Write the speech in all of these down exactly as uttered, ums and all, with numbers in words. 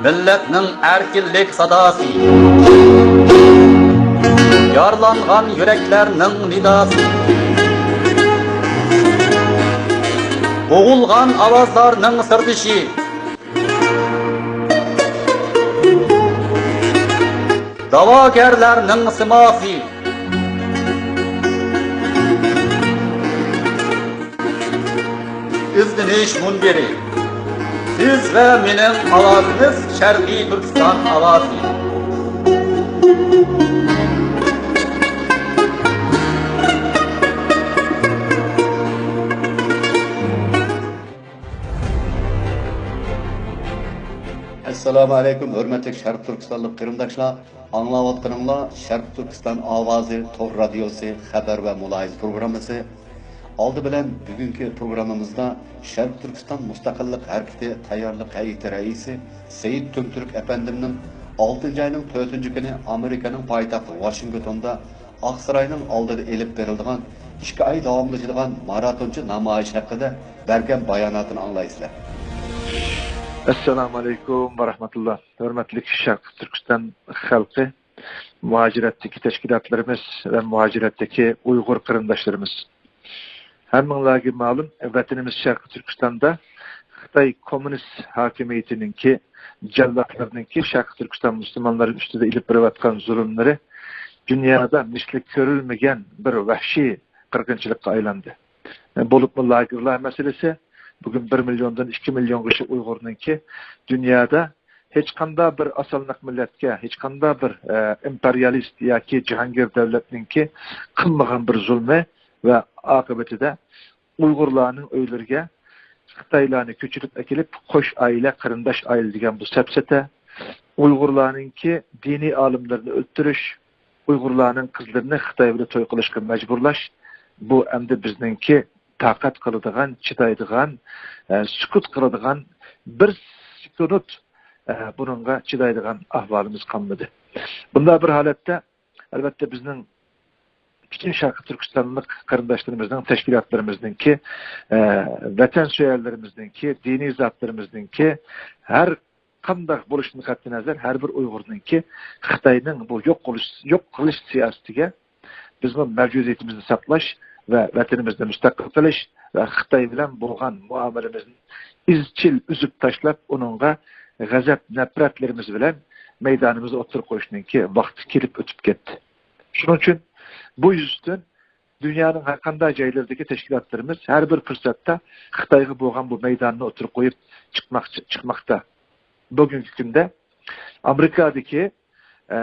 مىللەتنىڭ ئەركىنلىك ساداسى، يارىلانغان يۈرەكلەرنىڭ نىداسى، بوغۇلغان ئاۋازلارنىڭ سىردىشى، داۋاگەرلەرنىڭ سىماسى. ئىزدىنىش مۇنبىرى. سىز ۋە مېنىڭ ئاۋازىمىز، شەرقىي تۈركىستان ئاۋازى. ئەسسالامۇ ئەلەيكۇم، ھۆرمەتلىك شەرقىي تۈركىستانلىق قېرىنداشلار! ئاڭلاۋاتقىنىڭلار شەرقىي تۈركىستان ئاۋازى تور رادىيوسى خەۋەر ۋە مۇلاھىزە پروگراممىسى. ئالدى بىلەن بۈگۈنكى پروگراممىمىزدا شەرقىي تۈركىستان مۇستەقىللىق ھەرىكىتى تەييارلىق ھەيئىتى رەئىسى سېيىت تۈڭتۈرك ئەپەندىمنىڭ ئالتىنچى ئاينىڭ تۆتىنچى كۈنى ئامېرىكىنىڭ پايتەختى ۋاشىنگتوندا ئاقساراينىڭ ئالدىدا ئېلىپ بېرىلىدىغان ئىككى ئاي داۋاملىشىدىغان ماراتونچە نامايىش ھەققىدە بەرگەن باياناتىنى ئاڭلايسىلەر. ئەسسالامۇ ئەلەيكۇم ۋە رەھمەتۇللا. ھۆرمەتلىك شەرقىي تۈركىستان خەلقى، مۇھاجىرەتتىكى تەشكىلاتلىرىمىز ۋە مۇھاجىرەتتىكى ئۇيغۇر قېرىنداشلىرىمىز. ھەممىڭلارغا مەلۇم، ۋەتىنىمىز شەرقىي تۈركىستاندا خىتاي كوممۇنىست ھاكىمىيىتىنىڭكى، جاللاتلىرىنىڭكى شەرقىي تۈركىستان مۇسۇلمانلىرى ئۈستىدە ئېلىپ بېرىۋاتقان زۇلۇملىرى دۇنيادا مىسلى كۆرۈلمىگەن بىر ۋەھشىي قىرغىنچىلىققا ئايلاندى. بولۇپمۇ لاگېرلار مەسىلىسى، بۈگۈن بىر مىليوندىن ئىككى مىليونغىچە ئۇيغۇرنىڭكى دۇنيادا ھېچقانداق بىر ئاسانلىق مىللەتكە، ھېچقانداق بىر، ئە، ئىمپېرىيالىست ياكى جاھانگىر دۆلەتنىڭكى قىلمىغان بىر زۇلمى ۋە ئاقىۋىتىدە ئۇيغۇرلارنىڭ ئۆيلىرىگە خىتايلارنى كۆچۈرۈپ ئەكېلىپ، قوش ئائىلە، قېرىنداش ئائىلە دېگەن بۇ سەپسەتە، ئۇيغۇرلارنىڭكى دىنىي ئالىملىرىنى ئۆلتۈرۈش، ئۇيغۇرلارنىڭ قىزلىرىنى خىتاي بىلەن توي قىلىشقا مەجبۇرلاش، بۇ ئەمدى بىزنىڭكى تاقەت قىلىدىغان، چىدايدىغان، ئە، سۈكۈت قىلىدىغان، بىر سېكۇنت، ئە، بۇنىڭغا چىدايدىغان ئەھۋالىمىز قالمىدى. بۇنداق بىر ھالەتتە، ئەلۋەتتە، بىزنىڭ پۈتۈن شەرقىي تۈركىستانلىق قېرىنداشلىرىمىزنىڭ، تەشكىلاتلىرىمىزنىڭكى، ئە، ۋەتەنسۆيەرلىرىمىزنىڭكى، دىنىي زاتلىرىمىزنىڭكى ھەر قانداق بولۇشىدىن قەتئىينەزەر، ھەر بىر ئۇيغۇرنىڭكى خىتاينىڭ بۇ يوق قىلىش، يوق قىلىش سىياسىتىگە بىزمۇ مەۋجۇدىيىتىمىزنى ساقلاش ۋە ۋەتىنىمىزنى مۇستەقىل قىلىش ۋە خىتاي بىلەن بولغان مۇئامىلىمىزنى ئىزچىل ئۈزۈپ تاشلاپ، ئۇنىڭغا غەزەپ، نەپرەتلىرىمىز بىلەن مەيدانىمىزدا ئوتتۇرىغا قويۇشنىڭكى ۋاقتى كېلىپ ئۆتۈپ كەتتى. شۇنىڭ ئۈچۈن بۇ يۈزىسىدىن دۇنيانىڭ ھەر قانداق جايلىرىدىكى تەشكىلاتلىرىمىز ھەر بىر پۇرسەتتە خىتايغا بولغان بۇ مەيداننى ئوتتۇرىغا قويۇپ چىقماقچى، چىقماقتا. بۈگۈنكى كۈندە ئامېرىكادىكى، ئە،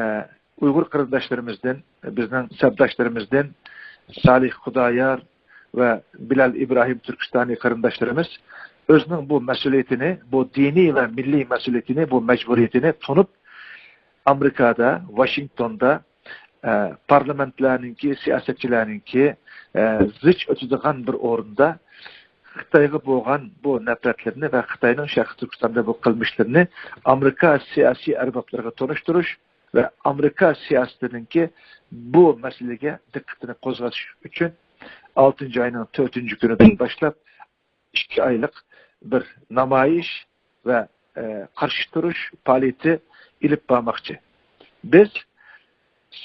ئۇيغۇر قېرىنداشلىرىمىزدىن، بىزنىڭ سەپداشلىرىمىزدىن سالىھ خۇدايار ۋە بىلال ئىبراھىم تۈركىستانىي قېرىنداشلىرىمىز ئۆزىنىڭ بۇ مەسئۇلىيىتىنى، بۇ دىنىي ۋە مىللىي مەسئۇلىيىتىنى، بۇ مەجبۇرىيىتىنى تونۇپ، ئامېرىكادا، ۋاشىنگتوندا، ئە، پارلامېنتلارنىڭكى، سىياسەتچىلەرنىڭكى، ئە، زىچ ئۆتىدىغان بىر ئورۇندا خىتايغا بولغان بۇ نەپرەتلىرىنى ۋە خىتاينىڭ شەرقىي تۈركىستاندا بۇ قىلمىشلىرىنى ئامېرىكا سىياسىي ئەربابلىرىغا تونۇشتۇرۇش ۋە ئامېرىكا سىياسىتىنىڭكى بۇ مەسىلىگە دىققىتىنى قوزغىتىش ئۈچۈن ئالتىنچى ئاينىڭ تۆتىنچى كۈنىدىن باشلاپ ئىككى ئايلىق بىر نامايىش ۋە، ئە، قارشى تۇرۇش پائالىيىتى ئېلىپ بارماقچى. بىز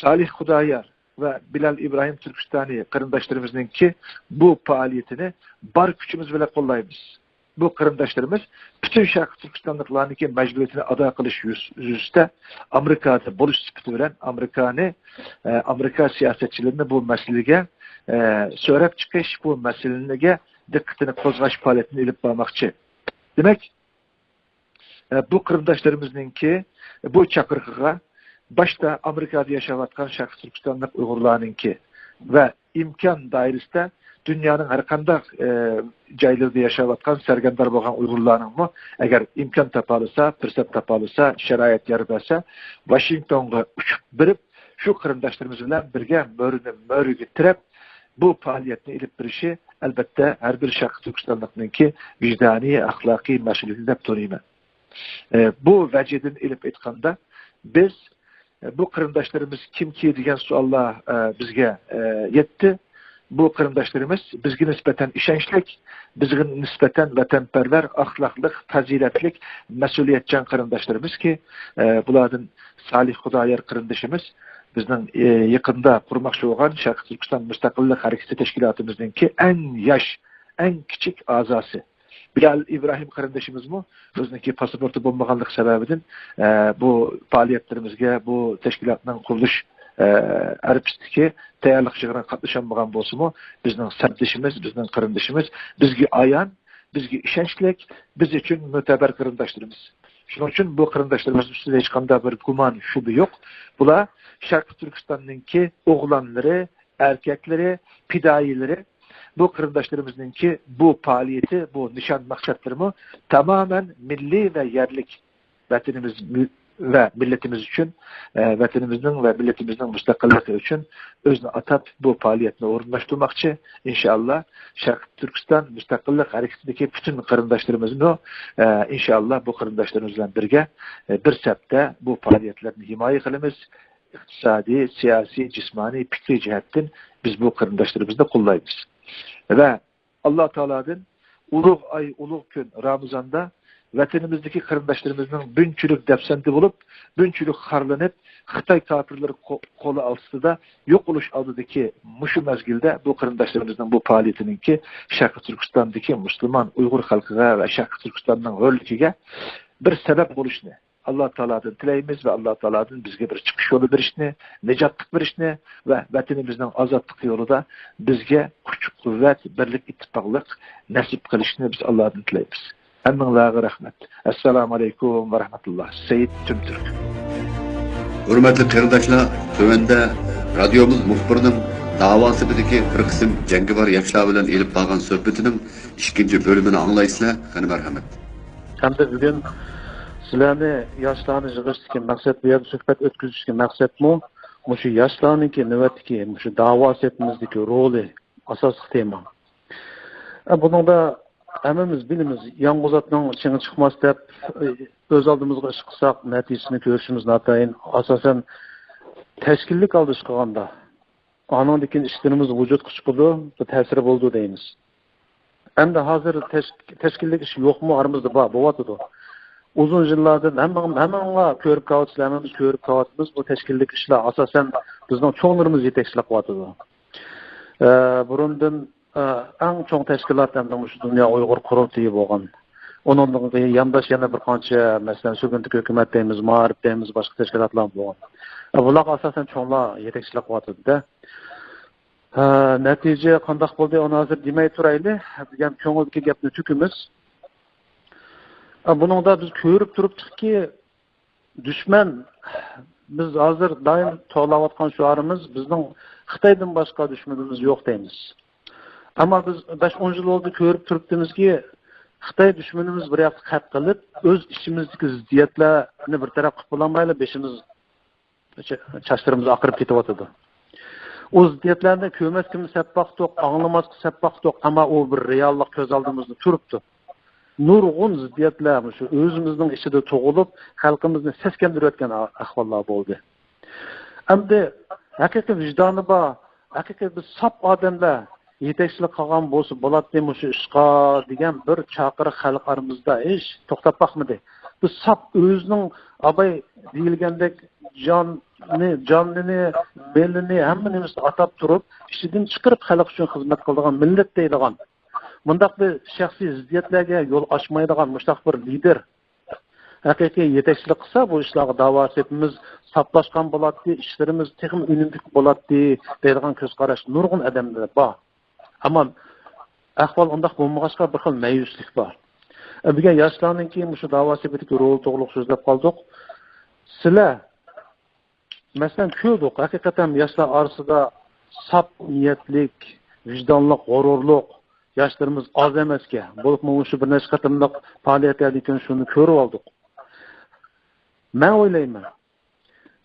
سالىھ خۇدايار ۋە بىلال ئىبراھىم تۈركىستانىي قېرىنداشلىرىمىزنىڭكى بۇ پائالىيىتىنى بار كۈچىمىز بىلەن قوللايمىز. بۇ قېرىنداشلىرىمىز پۈتۈن شەرقىي تۈركىستانلىقلارنىڭكى مەجبۇرىيىتىنى ئادا قىلىش يۈز-، يۈزىسىدە ئامېرىكادا بولۇش سۈپىتى بىلەن ئامېرىكانى، ئە، ئامېرىكا سىياسەتچىلىرىنى بۇ مەسىلىگە، ئە، سۆرەپ چىقىش، بۇ مەسىلىگە دىققىتىنى قوزغاش پائالىيىتىنى ئېلىپ بارماقچى. دېمەك، ئە، بۇ قېرىنداشلىرىمىزنىڭكى بۇ چاقىرىقىغا باشتا ئامېرىكادا ياشاۋاتقان شەرقىي تۈركىستانلىق ئۇيغۇرلارنىڭكى ۋە ئىمكان دائىرىسىدە دۇنيانىڭ ھەر قانداق، ئە، جايلىرىدا ياشاۋاتقان سەرگەردان بولغان ئۇيغۇرلارنىڭمۇ ئەگەر ئىمكان تاپالىسا، پۇرسەت تاپالىسا، شارائىت يار بەرسە، ۋاشىنگتونغا ئۇچۇپ بېرىپ، شۇ قېرىنداشلىرىمىز بىلەن بىرگە مۈرىنى مۈرىگە تىرەپ، بۇ پائالىيەتنى ئېلىپ بېرىشى، ئەلبەتتە، ھەر بىر شەرقىي تۈركىستانلىقنىڭكى ۋىجدانىي، ئەخلاقىي مەسئۇلىيىتى دەپ تونۇيمەن. ئە، بۇ ۋەجىدىن ئېلىپ ئېيتقاندا، بىز، ئە، بۇ قېرىنداشلىرىمىز كىمكى دېگەن سوئاللار، ئە، بىزگە، ئە، يەتتى. بۇ قېرىنداشلىرىمىز بىزگە نىسبەتەن ئىشەنچلىك، بىزگە نىسبەتەن ۋەتەنپەرۋەر، ئەخلاقلىق، پەزىلەتلىك، مەسئۇلىيەتچان قېرىنداشلىرىمىزكى، ئە، بۇلاردىن سالىھ خۇدايار قېرىندىشىمىز بىزنىڭ، ئە، يېقىندا قۇرماقچى بولغان شەرقىي تۈركىستان مۇستەقىللىق ھەرىكىتى تەشكىلاتىمىزنىڭكى ئەڭ ياش، ئەڭ كىچىك ئەزاسى. بىلال ئىبراھىم قېرىندىشىمىزمۇ ئۆزىنىڭكى پاسپورتى بولمىغانلىقى سەۋەبىدىن، ئە، بۇ پائالىيەتلىرىمىزگە، بۇ تەشكىلاتنىڭ قۇرۇلۇش، ئە، ئەرپىسىدىكى تەييارلىق يىغىنىغا قاتنىشالمىغان بولسىمۇ، بىزنىڭ سەپدىشىمىز، بىزنىڭ قېرىندىشىمىز، بىزگە ئايان، بىزگە ئىشەنچلىك، بىز ئۈچۈن مۆتەبەر قېرىنداشلىرىمىز. شۇنىڭ ئۈچۈن بۇ قېرىنداشلىرىمىزنىڭ ئۈستىدە ھېچقانداق بىر گۇمان، شۈبھە يوق. بۇلار شەرقىي تۈركىستاننىڭكى ئوغلانلىرى، ئەركەكلىرى، پىدائىيلىرى. بۇ قېرىنداشلىرىمىزنىڭكى بۇ پائالىيىتى، بۇ نىشان مەقسەتلىرىمۇ تامامەن مىللىي ۋە يەرلىك ۋەتىنىمىز مىل-، ۋە مىللىتىمىز ئۈچۈن، ئە، ۋەتىنىمىزنىڭ ۋە مىللىتىمىزنىڭ مۇستەقىللىقى ئۈچۈن ئۆزىنى ئاتاپ بۇ پائالىيەتنى ئورۇنلاشتۇرماقچى. ئىنشائاللا، شەرقىي تۈركىستان مۇستەقىللىق ھەرىكىتىدىكى پۈتۈن قېرىنداشلىرىمىزمۇ، ئە، ئىنشائاللا، بۇ قېرىنداشلىرىمىز بىلەن بىرگە، ئە، بىر سەپتە بۇ پائالىيەتلەرنى ھىمايە قىلىمىز. ئىقتىسادىي، سىياسىي، جىسمانىي، پىكرىي جەھەتتىن بىز بۇ قېرىنداشلىرىمىزنى قوللايمىز. ۋە ئاللا تائالادىن ئۇلۇغ ئاي، ئۇلۇغ كۈن رامىزاندا ۋەتىنىمىزدىكى قېرىنداشلىرىمىزنىڭ بۇنچىلىك دەپسەندە بولۇپ، بۇنچىلىك خارلىنىپ، خىتاي كاپىرلىرى قو-، قولى ئاستىدا يوقىلىش ئالدىدىكى مۇشۇ مەزگىلدە بۇ قېرىنداشلىرىمىزنىڭ بۇ پائالىيىتىنىڭكى شەرقىي تۈركىستاندىكى مۇسۇلمان ئۇيغۇر خەلقىگە ۋە شەرقىي تۈركىستاننىڭ ھۆرلۈكىگە بىر سەۋەب بولۇشىنى ئاللا تائالادىن تىلەيمىز ۋە ئاللا تائالادىن بىزگە بىر چىقىش يولى بېرىشنى، نىجاتلىق بېرىشنى ۋە ۋەتىنىمىزنىڭ ئازادلىقى يولىدا بىزگە كۈچ-قۇۋۋەت، بىرلىك، ئىتتىپاقلىق نەسىپ قىلىشنى بىز ئاللادىن تىلەيمىز. ھەممىڭلارغا رەھمەت. ئەسسالامۇ ئەلەيكۇم ۋە رەھمەتۇللا. سەيىد تۈمتۈرك. ھۆرمەتلىك قېرىنداشلار، تۆۋەندە رادىيومىز مۇخبىرىنىڭ داۋا سېپىدىكى بىر قىسىم جەڭگىۋار ياشلار بىلەن ئېلىپ بارغان سۆھبىتىنىڭ ئىككىنچى بۆلۈمىنى ئاڭلايسىلەر. قېنى، مەرھەمەت. ئەمدى بۈگۈن سىلەرنى ياشلارنى يىغىشتىكى مەقسەت، بۇ يەردە سۆھبەت ئۆتكۈزۈشتىكى مەقسەتمۇ مۇشۇ ياشلارنىڭكى نۆۋەتتىكى مۇشۇ داۋا سېپىمىزدىكى رولى ئاساسلىق تېما. ئە، بۇنىڭدا ھەممىمىز بىلىمىز، يالغۇز ئاتنىڭ چېڭى چىقماس دەپ، ئۆز ئالدىمىزغا ئىش قىلساق، نەتىجىسىنى كۆرۈشىمىز ناتايىن. ئاساسەن، تەشكىللىك ھالدا ئىش قىلغاندا، ئانىڭدىن كېيىن ئىشلىرىمىز ۋۇجۇدقا چىقىدۇ، بىر تەسىرى بولىدۇ دەيمىز. ئەمدى ھازىر تەش-، تەشكىللىك ئىش يوقمۇ؟ ئارىمىزدا بار، بولۇۋاتىدۇ. ئۇزۇن يىللاردىن ھەممىڭ-، ھەممىڭلار كۆرۈپ كېلىۋاتىسىلەر، ھەممىمىز كۆرۈپ كېلىۋاتىمىز، بۇ تەشكىللىك ئىشلار ئاساسەن بىزنىڭ چوڭلىرىمىز يېتەكچىلىك قىلىۋاتىدۇ. ئە، بۇرۇندىن، ئە، ئەڭ چوڭ تەشكىلات ئەمدى مۇشۇ دۇنيا ئۇيغۇر قۇرۇلتىيى بولغان. ئۇنىڭدىن كېيىن يانداش يەنە بىر قانچە، مەسىلەن، سۇگۇنتىك ھۆكۈمەت دەيمىز، مائارىپ دەيمىز، باشقا تەشكىلاتلار بولغان. ئە، بۇلارغا ئاساسەن چوڭلار يېتەكچىلىك قىلىۋاتىدۇ-دە. ھە، نەتىجە قانداق بولدى، ئۇنى ھازىر دېمەي تۇرايلى. دېگەن كۆڭۈلدىكى گەپنى تۆكىمىز. ھە، بۇنىڭدا بىز كۆرۈپ تۇرۇپتۇقكى، دۈشمەن، بىز ھازىر دائىم توۋلاۋاتقان شوئارىمىز، بىزنىڭ خىتايدىن باشقا دۈشمىنىمىز يوق دەيمىز. ئەمما بىز بەش ئون يىل بولدى كۆرۈپ تۇرۇپتىمىزكى، خىتاي دۈشمىنىمىز بىر ياققا قەت قىلىپ، ئۆز ئىچىمىزدىكى زىددىيەتلەرنى بىر تەرەپ قىلىپ بولالمايلا، بېشىمىز چاچلىرىمىز ئاقىرىپ كېتىۋاتىدۇ. ئۇ زىددىيەتلەرنى كۆرمەسكىمۇ سەپ باقتۇق، ئاڭلىماسقا سەپ باقتۇق، ئەمما ئۇ بىر رېئاللىق كۆز ئالدىمىزدا تۇرۇپتۇ. نۇرغۇن زىددىيەتلەر مۇشۇ ئۆزىمىزنىڭ ئىچىدە تۇغۇلۇپ، خەلقىمىزنى سەسكەندۈرۈۋەتكەن ئەھۋاللار بولدى. ئەمدى ھەقىقىي ۋىجدانى بار، ھەقىقىي بىز ساپ ئادەملەر يېتەكچىلىك قىلغان بولسا بولاتتى مۇشۇ ئىشقا دېگەن بىر چاقىرىق خەلق ئارىمىزدا ھېچ توختاپ باقمىدى. بىز ساپ ئۆزىنىڭ ئاباي دېيىلگەندەك جاننى، جانىنى، مېلىنى، ھەممە نېمىسىنى ئاتاپ تۇرۇپ، ئىچىدىن چىقىرىپ خەلق ئۈچۈن خىزمەت قىلىدىغان مىللەت دەيدىغان، مۇنداق بىر شەخسىي زىددىيەتلەرگە يول ئاچمايدىغان مۇشۇنداق بىر لىدېر ھەقىقىي يېتەكچىلىك قىلسا، بۇ ئىشلارغا داۋا سېپىمىز ساپلاشقان بولاتتى، ئىشلىرىمىز تېخىمۇ ئۈنۈملۈك بولاتتى دەيدىغان كۆز قاراش نۇرغۇن ئادەملەر بار. ئەمما ئەھۋال ئۇنداق بولمىغاچقا، بىر خىل مەيۈسلۈك بار. ئە، بۈگۈن ياشلارنىڭكى مۇشۇ داۋا سېپىدىكى رولى توغرۇلۇق سۆزلەپ قالدۇق. سىلەر، مەسىلەن، كۆردۇق، ھەقىقەتەن ياشلار ئارىسىدا ساپ نىيەتلىك، ۋىجدانلىق، غۇرۇرلۇق ياشلىرىمىز ئاز ئەمەسكەن. بولۇپمۇ مۇشۇ بىر نەچچە قېتىملىق پائالىيەتلەردىن كېيىن شۇنى كۆرۈۋالدۇق. مەن ئويلايمەن،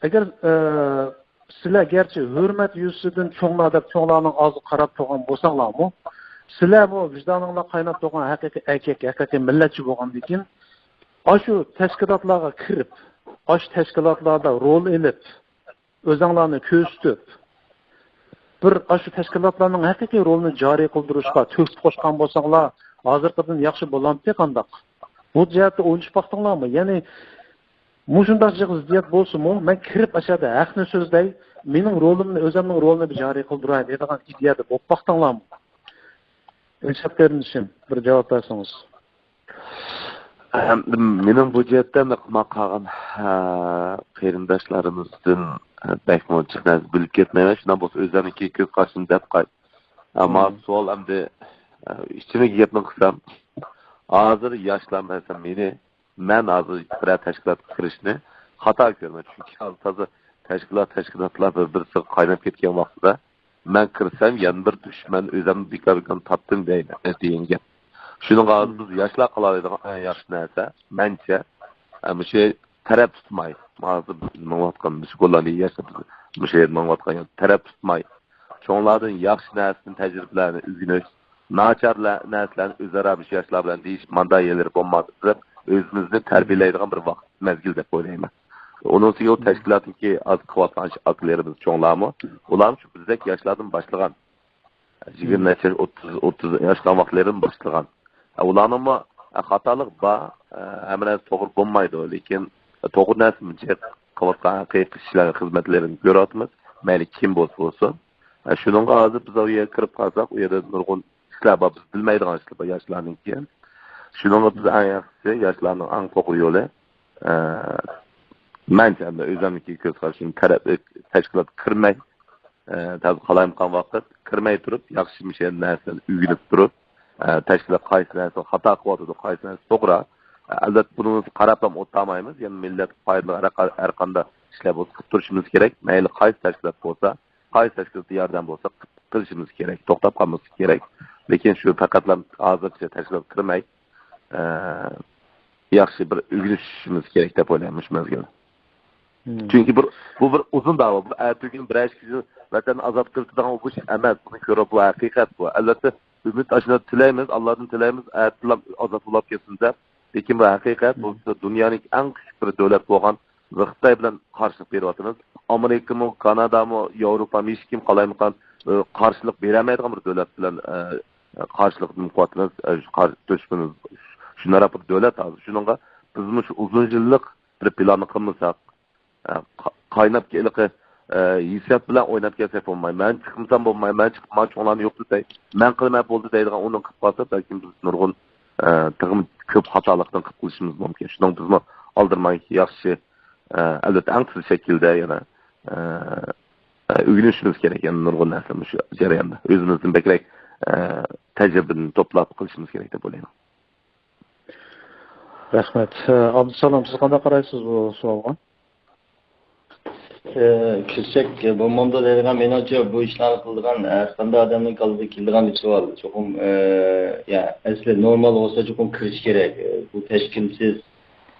ئەگەر، ئە، سىلەر گەرچە ھۆرمەت يۈزىسىدىن چوڭلار دەپ چوڭلارنىڭ ئالدىغا قاراپ تۇرغان بولساڭلارمۇ، سىلەرمۇ ۋىجدانىڭلار قايناپ تۇرغان ھەقىقىي ئەركەك، ھەقىقىي مىللەتچى بولغاندىكىن، ئاشۇ تەشكىلاتلارغا كىرىپ، ئاشۇ تەشكىلاتلاردا رول ئېلىپ، ئۆزۈڭلارنى كۆرسىتىپ، بىر ئاشۇ تەشكىلاتلارنىڭ ھەقىقىي رولىنى جارى قىلدۇرۇشقا تۆھپە قوشقان بولساڭلار، ھازىرقىدىن ياخشى بولامتى قانداق؟ بۇ جەھەتتە ئويلىشىپ باقتىڭلارمۇ؟ يەنى مۇشۇنداق جىق زىددىيەت بولسىمۇ، مەن كىرىپ ئاشۇ يەردە ھەقنى سۆزلەي، مېنىڭ رولۇمنى، ئۆزۈمنىڭ رولىنى بىر جارى قىلدۇراي دەيدىغان ئىدىيەدە بولۇپ باقتىڭلارمۇ؟ ئىلشات قېرىندىشىم، بىر جاۋاب بەرسىڭىز. ئەمدى مېنىڭ بۇ جەھەتتە قالغان، ھە، قېرىنداشلىرىمىزدىن، ھە، بەكمۇ جىق نەرسە بىلىپ كەتمەيمەن. شۇنداق بولسا ئۆزلەرنىڭكى كۆز قارىشىنى دەپ قاي. ئەمما سوئال ئەمدى، ئە، ئىچىمدىكى گەپنى قىلسام، ھازىر ياشلار، مەسىلەن، مېنى، مەن ھازىر بىرەر تەشكىلاتقا كىرىشنى خاتا كۆرىمەن. چۈنكى ھازىر تازا تەشكىلات، تەشكىلاتلار بىر-، بىرسىگە قايناپ كەتكەن ۋاقتىدا، مەن كىرسەم، يەنە بىر دۈشمەن ئۆزۈمنى بىكار-بىكار تاپتىم دەيمەن، دېگەن گەپ. شۇنىڭغا ھازىر بىز ياشلار قىلالايدىغان ئەڭ ياخشى نەرسە، مەنچە، ئە، مۇشۇ تەرەپ تۇتماي، ھازىر بىز مېڭىۋاتقان مۇشۇ گوللاندىيە ياشلىرى، مۇشۇ يەردە مېڭىۋاتقان يەر تەرەپ تۇتماي، چوڭلاردىن ياخشى نەرسىنى، تەجرىبىلەرنى ئۆگىنىش، ناچار لە-، نەرسىلەرنى ئۆزئارا مۇشۇ ياشلار بىلەن دېيىشىپ، ماندا يەرلىرى بولماس دەپ، ئۆزىمىزنى تەربىيەلەيدىغان بىر ۋاقىت، مەزگىل دەپ ئويلايمەن. ئۇنىڭ ئۈستىگە ئۇ تەشكىلاتنىڭكى ئاز قىلىۋاتقان ئاكىلىرىمىز، چوڭلارمۇ، ئۇلارمۇ شۇ بىزدەك ياشلاردىن باشلىغان. يىگىرمە نەچچە، ئوتتۇز، ئوتتۇز ياشلان ۋاقىتلىرىدىن باشلىغان. ئە، ئۇلارنىڭمۇ، ئە، خاتالىقى بار. ئە، ھەممە نەرسە توغرا بولمايدۇ، لېكىن، ئە، توغرا نەرسە مۇنچە قىلىۋاتقان ھەقىقىي ئىشلارنىڭ خىزمەتلىرىنى كۆرۈۋاتىمىز. مەيلى كىم بولسا بولسۇن. ئە، شۇنىڭغا ھازىر بىز ئۇ يەرگە كىرىپ قالساق، ئۇ يەردە نۇرغۇن ئىشلار بار، بىز بىلمەيدىغان ئىشلار بار ياشلارنىڭكى. شۇنىڭغا بىز ئەڭ ياخشىسى، ياشلارنىڭ ئەڭ توغرا يولى، ئە، مەنچە ئەمدى ئۆزۈمنىڭكى كۆز قارىشىم تەرەپ، تەشكىلاتقا كىرمەي، ئە، تازا قالايمىقان ۋاقىت كىرمەي تۇرۇپ، ياخشى مۇشۇ نەرسىلەرنى ئۆگىنىپ تۇرۇپ، ئە، تەشكىلات قايسى نەرسىنى خاتا قىلىۋاتىدۇ، قايسى نەرسە توغرا. ئە، ئەلۋەتتە، بۇنى قاراپلا ئولتۇرمايمىز. يەنە مىللەتكە پايدىلىق ھەر قا-، ھەر قانداق ئىشلار بولسا قىلىپ تۇرۇشىمىز كېرەك. مەيلى قايسى تەشكىلات بولسا، قايسى تەشكىلاتتا ياردەم بولسا قىلىشىمىز كېرەك، توختاپ قالماسلىق كېرەك. لېكىن شۇ پەقەتلا ھازىرچە تەشكىلاتقا كىرمەي، ئە، ياخشى بىر ئۆگىنىشىمىز كېرەك دەپ ئويلايمەن مۇشۇ مەزگىلدە. چۈنكى بىر، بۇ بىر ئۇزۇن دەۋا. بۇ ئەتىگۈن بىرەر ئىككى يىل ۋەتەننى ئازاد قىلىدىغان بۇ ئىش ئەمەس. بۇنى كۆرۈپ، بۇ ھەقىقەت بۇ. ئەلۋەتتە، ئۈمىد ئاشۇنى تىلەيمىز، ئاللادىن تىلەيمىز، ئەتىلا ئازاد بولۇپ كەتسۇن دەپ. لېكىن بۇ ھەقىقەت، بۇ دۇنيانىڭ ئەڭ كۈچلۈك بىر دۆلەت بولغان بۇ خىتاي بىلەن قارشىلىق بېرىۋاتىمىز. ئامېرىكىمۇ، كانادامۇ، ياۋروپامۇ، ھېچكىم قالايمىقان، ئە، قارشىلىق بېرەلمەيدىغان بىر دۆلەت بىلەن، ئە، قارشىلىق نېمە قىلىۋاتىمىز، ئە، شۇ قار-، دۈشمىنىمىز شۇنداق بىر دۆلەت ھازىر. شۇنىڭغا بىزمۇ شۇ ئۇزۇن يىللىق بىر پىلاننى قىلمىساق، ئە، قا-، قايناپ كېلىقى، ئە، ھېسسىيات بىلەن ئويناپ كەلسەك بولماي. مەن چىقمىسام بولماي، مەن چىقىپ ما چوڭلارنى يوقىتىپ، مەن قىلىمەن بولدى دەيدىغان ئورنىغا قىلىپ قالسا، بەلكىم بىز نۇرغۇن، ئە، تېخىمۇ كۆپ خاتالىقنى قىلىپ قېلىشىمىز مۇمكىن. شۇنىڭ بىزمۇ ئالدىرىماي ياخشى، ئە، ئەلۋەتتە ئەڭ تېز شەكىلدە يەنە، ئە، ئە، ئۆگىنىشىمىز كېرەك، يەنە نۇرغۇن نەرسىلەرنى شۇ جەرياندا ئۆزىمىزدىن بەكرەك، ئە، تەجرىبىنى توپلاپ قىلىشىمىز كېرەك دەپ ئويلايمەن. رەھمەت. ئە، ئابدۇسالام، سىز قانداق قارايسىز بۇ سوئالغا؟ ئە، كۈلسەك بولمامدۇ دەيدىغان، مېنىڭچە بۇ ئىشلارنى قىلىدىغان ھەر قانداق ئادەمنىڭ كاللىسىغا كېلىدىغان بىر سوئال. چوقۇم، ئە، يا، ئەسلى نورمال بولسا چوقۇم كىرىش كېرەك. ئە، بۇ تەشكىلسىز،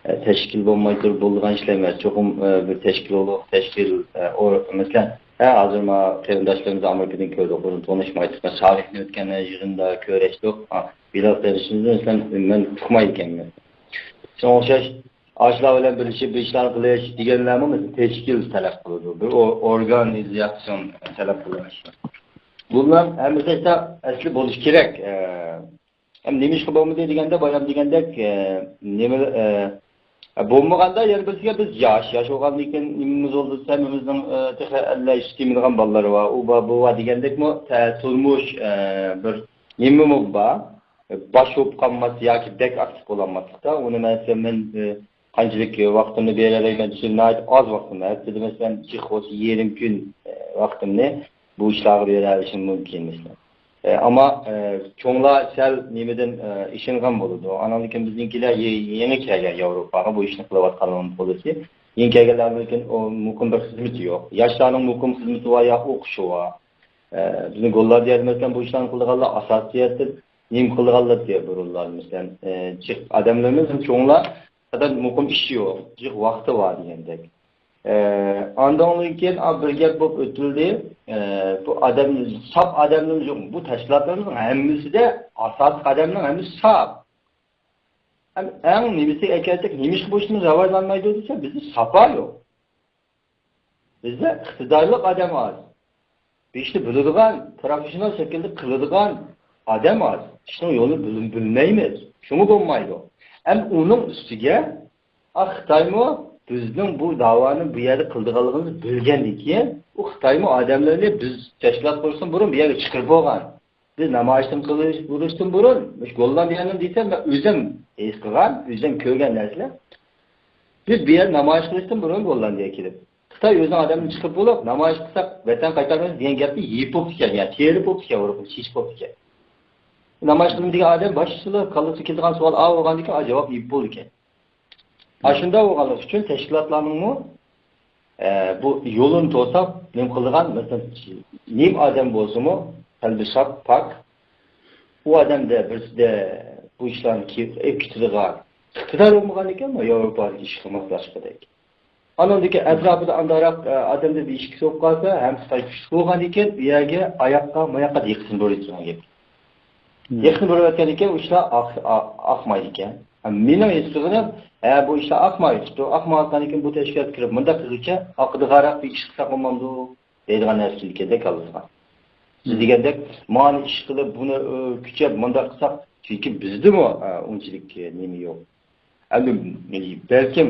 ئە، تەشكىل بولماي تۇرۇپ بولىدىغان ئىشلار ئەمەس. چوقۇم، ئە، بىر تەشكىل بولۇپ، تەشكىل، ئە، ئور-، مەسىلەن، ھە، ھازىر ما قېرىنداشلىرىمىز ئامېرىكىدىن كۆردۇق، بۇرۇن تونۇشمايتتۇق. سالىھنى ئۆتكەن يىغىندا كۆرۈشتۇق. ھە، بىلال قېرىندىشىمىزنى مەسىلەن مەن ئۇقمايدىكەنمەن. شۇنىڭغا ئوخشاش ئاشۇلار بىلەن بىرلىشىپ بىر ئىشلارنى قىلىش دېگەنلەرمۇ مەسىلەن تەشكىل تەلەپ قىلىدۇ. بىر ئو-، ئورگانىزاتسىيون تەلەپ قىلىدۇ. بۇلار ھەممىسى ئەسلى بولۇشى كېرەك. ئە، ھەم نېمە ئىشقا بولمىدى دېگەندە، بايام دېگەندەك، ئە، نېمە، ئە، بولمىغاندا يەنە بىرسىگە بىز ياش، ياش بولغاندىن كېيىن نېمىمىز بولدى دېسە، ھەممىمىزنىڭ، ئە، تېخى ئەللىك ئىككى كېلىدىغان بالىلىرى بار، ئۇ بار، بۇ بار دېگەندەكمۇ تە-، تۇرمۇش، ئە، بىر نېمىمۇ بار. باش بولۇپ قالماسلىق ياكى بەك ئاكتىپ بولالماسلىقتا، ئۇنى مەسىلەن مەن، ئە، قانچىلىك ۋاقتىمنى بېرەلەيمەن دېسەم، ناھايىتى ئاز ۋاقتىمنى، ھەپتىدە مەسىلەن جىق بولسا يېرىم كۈن، ئە، ۋاقتىمنى بۇ ئىشلارغا بېرەلىشىم مۇمكىن مەسىلەن. ئە، ئەمما، ئە، چوڭلار سەل نېمىدىن، ئە، ئېشىنغان بولىدۇ. ئاناندىن كېيىن بىزنىڭكىلەر يې-، يېڭى كەلگەن ياۋروپاغا بۇ ئىشنى قىلىۋاتقانلىقىنى قولىسى. يېڭى كەلگەنلەردىن كېيىن ئۇ مۇقىم بىر خىزمىتى يوق. ياشلارنىڭ مۇقىم خىزمىتى بار يا ئوقۇشى بار. ئە، بىزنىڭ گوللاندىيەدە مەسىلەن بۇ ئىشلارنى قىلىدىغانلار ئاساسىيەتتە نېمە قىلىدىغانلار دېگەن بۇرۇنلار مەسىلەن، ئە، جىق ئادەملىرىمىز چوڭلار، پەقەت مۇقىم ئىشى يوق، جىق ۋاقتى بار دېگەندەك. ئە، ئاندىن كېيىن، ئا، بىر گەپ بولۇپ ئۆتۈلدى. ئە، بۇ ئادەم، ساپ ئادەمنىڭ يوق. بۇ تەشكىلاتلىرىمىزنىڭ ھەممىسىدە ئاساسلىق ئادەمنىڭ ھەممىسى ساپ. ھەم ئەڭ نېمىسىگە ئەكەلسەك، نېمىشقا بۇ ئىشىمىز راۋاجلانمايدۇ دېسە، بىزدە ساپا يوق. بىزدە ئىقتىدارلىق ئادەم ئاز. بۇ ئىشنى بىلىدىغان، پروفېسسىونال شەكىلدە قىلىدىغان ئادەم ئاز. ئىشنىڭ يولىنى بىل-، بىلمەيمىز. شۇڭا بولمايدۇ. ھەم ئۇنىڭ ئۈستىگە، ئا، خىتايمۇ بىزنىڭ بۇ داۋانى بۇ يەردە قىلىدىغانلىقىمىزنى بىلگەندىن كېيىن، ئۇ خىتايمۇ ئادەملەرنى بىز تەشكىلات قۇرۇشتىن بۇرۇن بۇ يەرگە چىقىرىپ بولغان. بىز نامايىشتىن قىلىش-، بۇرۇشتىن بۇرۇن، مۇشۇ گوللاندىيەنىڭ دېسەم، مەن ئۆزۈم ھېس قىلغان، ئۆزۈم كۆرگەن نەرسىلەر. بىز بۇ يەردە نامايىش قىلىشتىن بۇرۇن گوللاندىيەگە كېلىپ، خىتاي ئۆزىنىڭ ئادەمدىن چىقىپ بولۇپ، نامايىش قىلساق، ۋەتەن قايتارمىز دېگەن گەپنى يېيىپ بوپتىكەن، يا تېرىپ بوپتىكەن، ئۇرۇپ چېچىپ بوپتىكەن. نامايىش قىلدىم دېگەن ئادەم باشلىقى كاللىسىغا كېلىدىغان سوئال ئا بولغاندىكىن، ئا جاۋاب يېيىپ بولىدىكەن. ئاشۇنداق بولغانلىقى ئۈچۈن تەشكىلاتلارنىڭمۇ، ئە، بۇ يولىنى توساپ، نېمە قىلىدىغان، مەسىلەن، نېمە ئادەم بولسىمۇ، قەلبى ساپ، پاك، ئۇ ئادەمدە بىرسىدە بۇ ئىشلارنى كېلىپ ئېلىپ كېتىدىغان ئىقتىدار بولمىغان ئىكەن، ياۋروپادىكى ئىشقا ماسلاشقۇدەك. ئانىڭدىن كېيىن ئەتراپىدا ئانداقراق، ئە، ئادەمدە بىر ئىككىسى بولۇپ قالسا، ھەم خىتاي كۈچلۈك بولغاندىكىن، ئۇ يەرگە ئاياققا، ماياققا دىققىتىنى بۇرىدىكەن گەپ. مم. يېقىن بولۇۋاتقاندىكىن ئۇ ئىشلار ئاق-، ئا-، ئاقمايدىكەن. ھە، مېنىڭ ھېس قىلغىنىم، ھە، بۇ ئىشلار ئاقمايۋېتىپتۇ. ئاقمايۋاتقاندىكىن بۇ تەشكىلات كىرىپ مۇنداق قىلغۇچە، ئاقىدىغانراق بىر ئىش قىلساق بولمامدۇ؟ دەيدىغان نەرسە كېلىدىكەندەك كاللىسىغا. سىز مم. دېگەندەك، مانا ئىش قىلىپ، بۇنى، ئۆ، كۈچەپ مۇنداق قىلساق، چۈنكى بىزدىمۇ، ئە، ئۇنچىلىك، ئە، نېمە يوق. ئەمدى بەلكىم،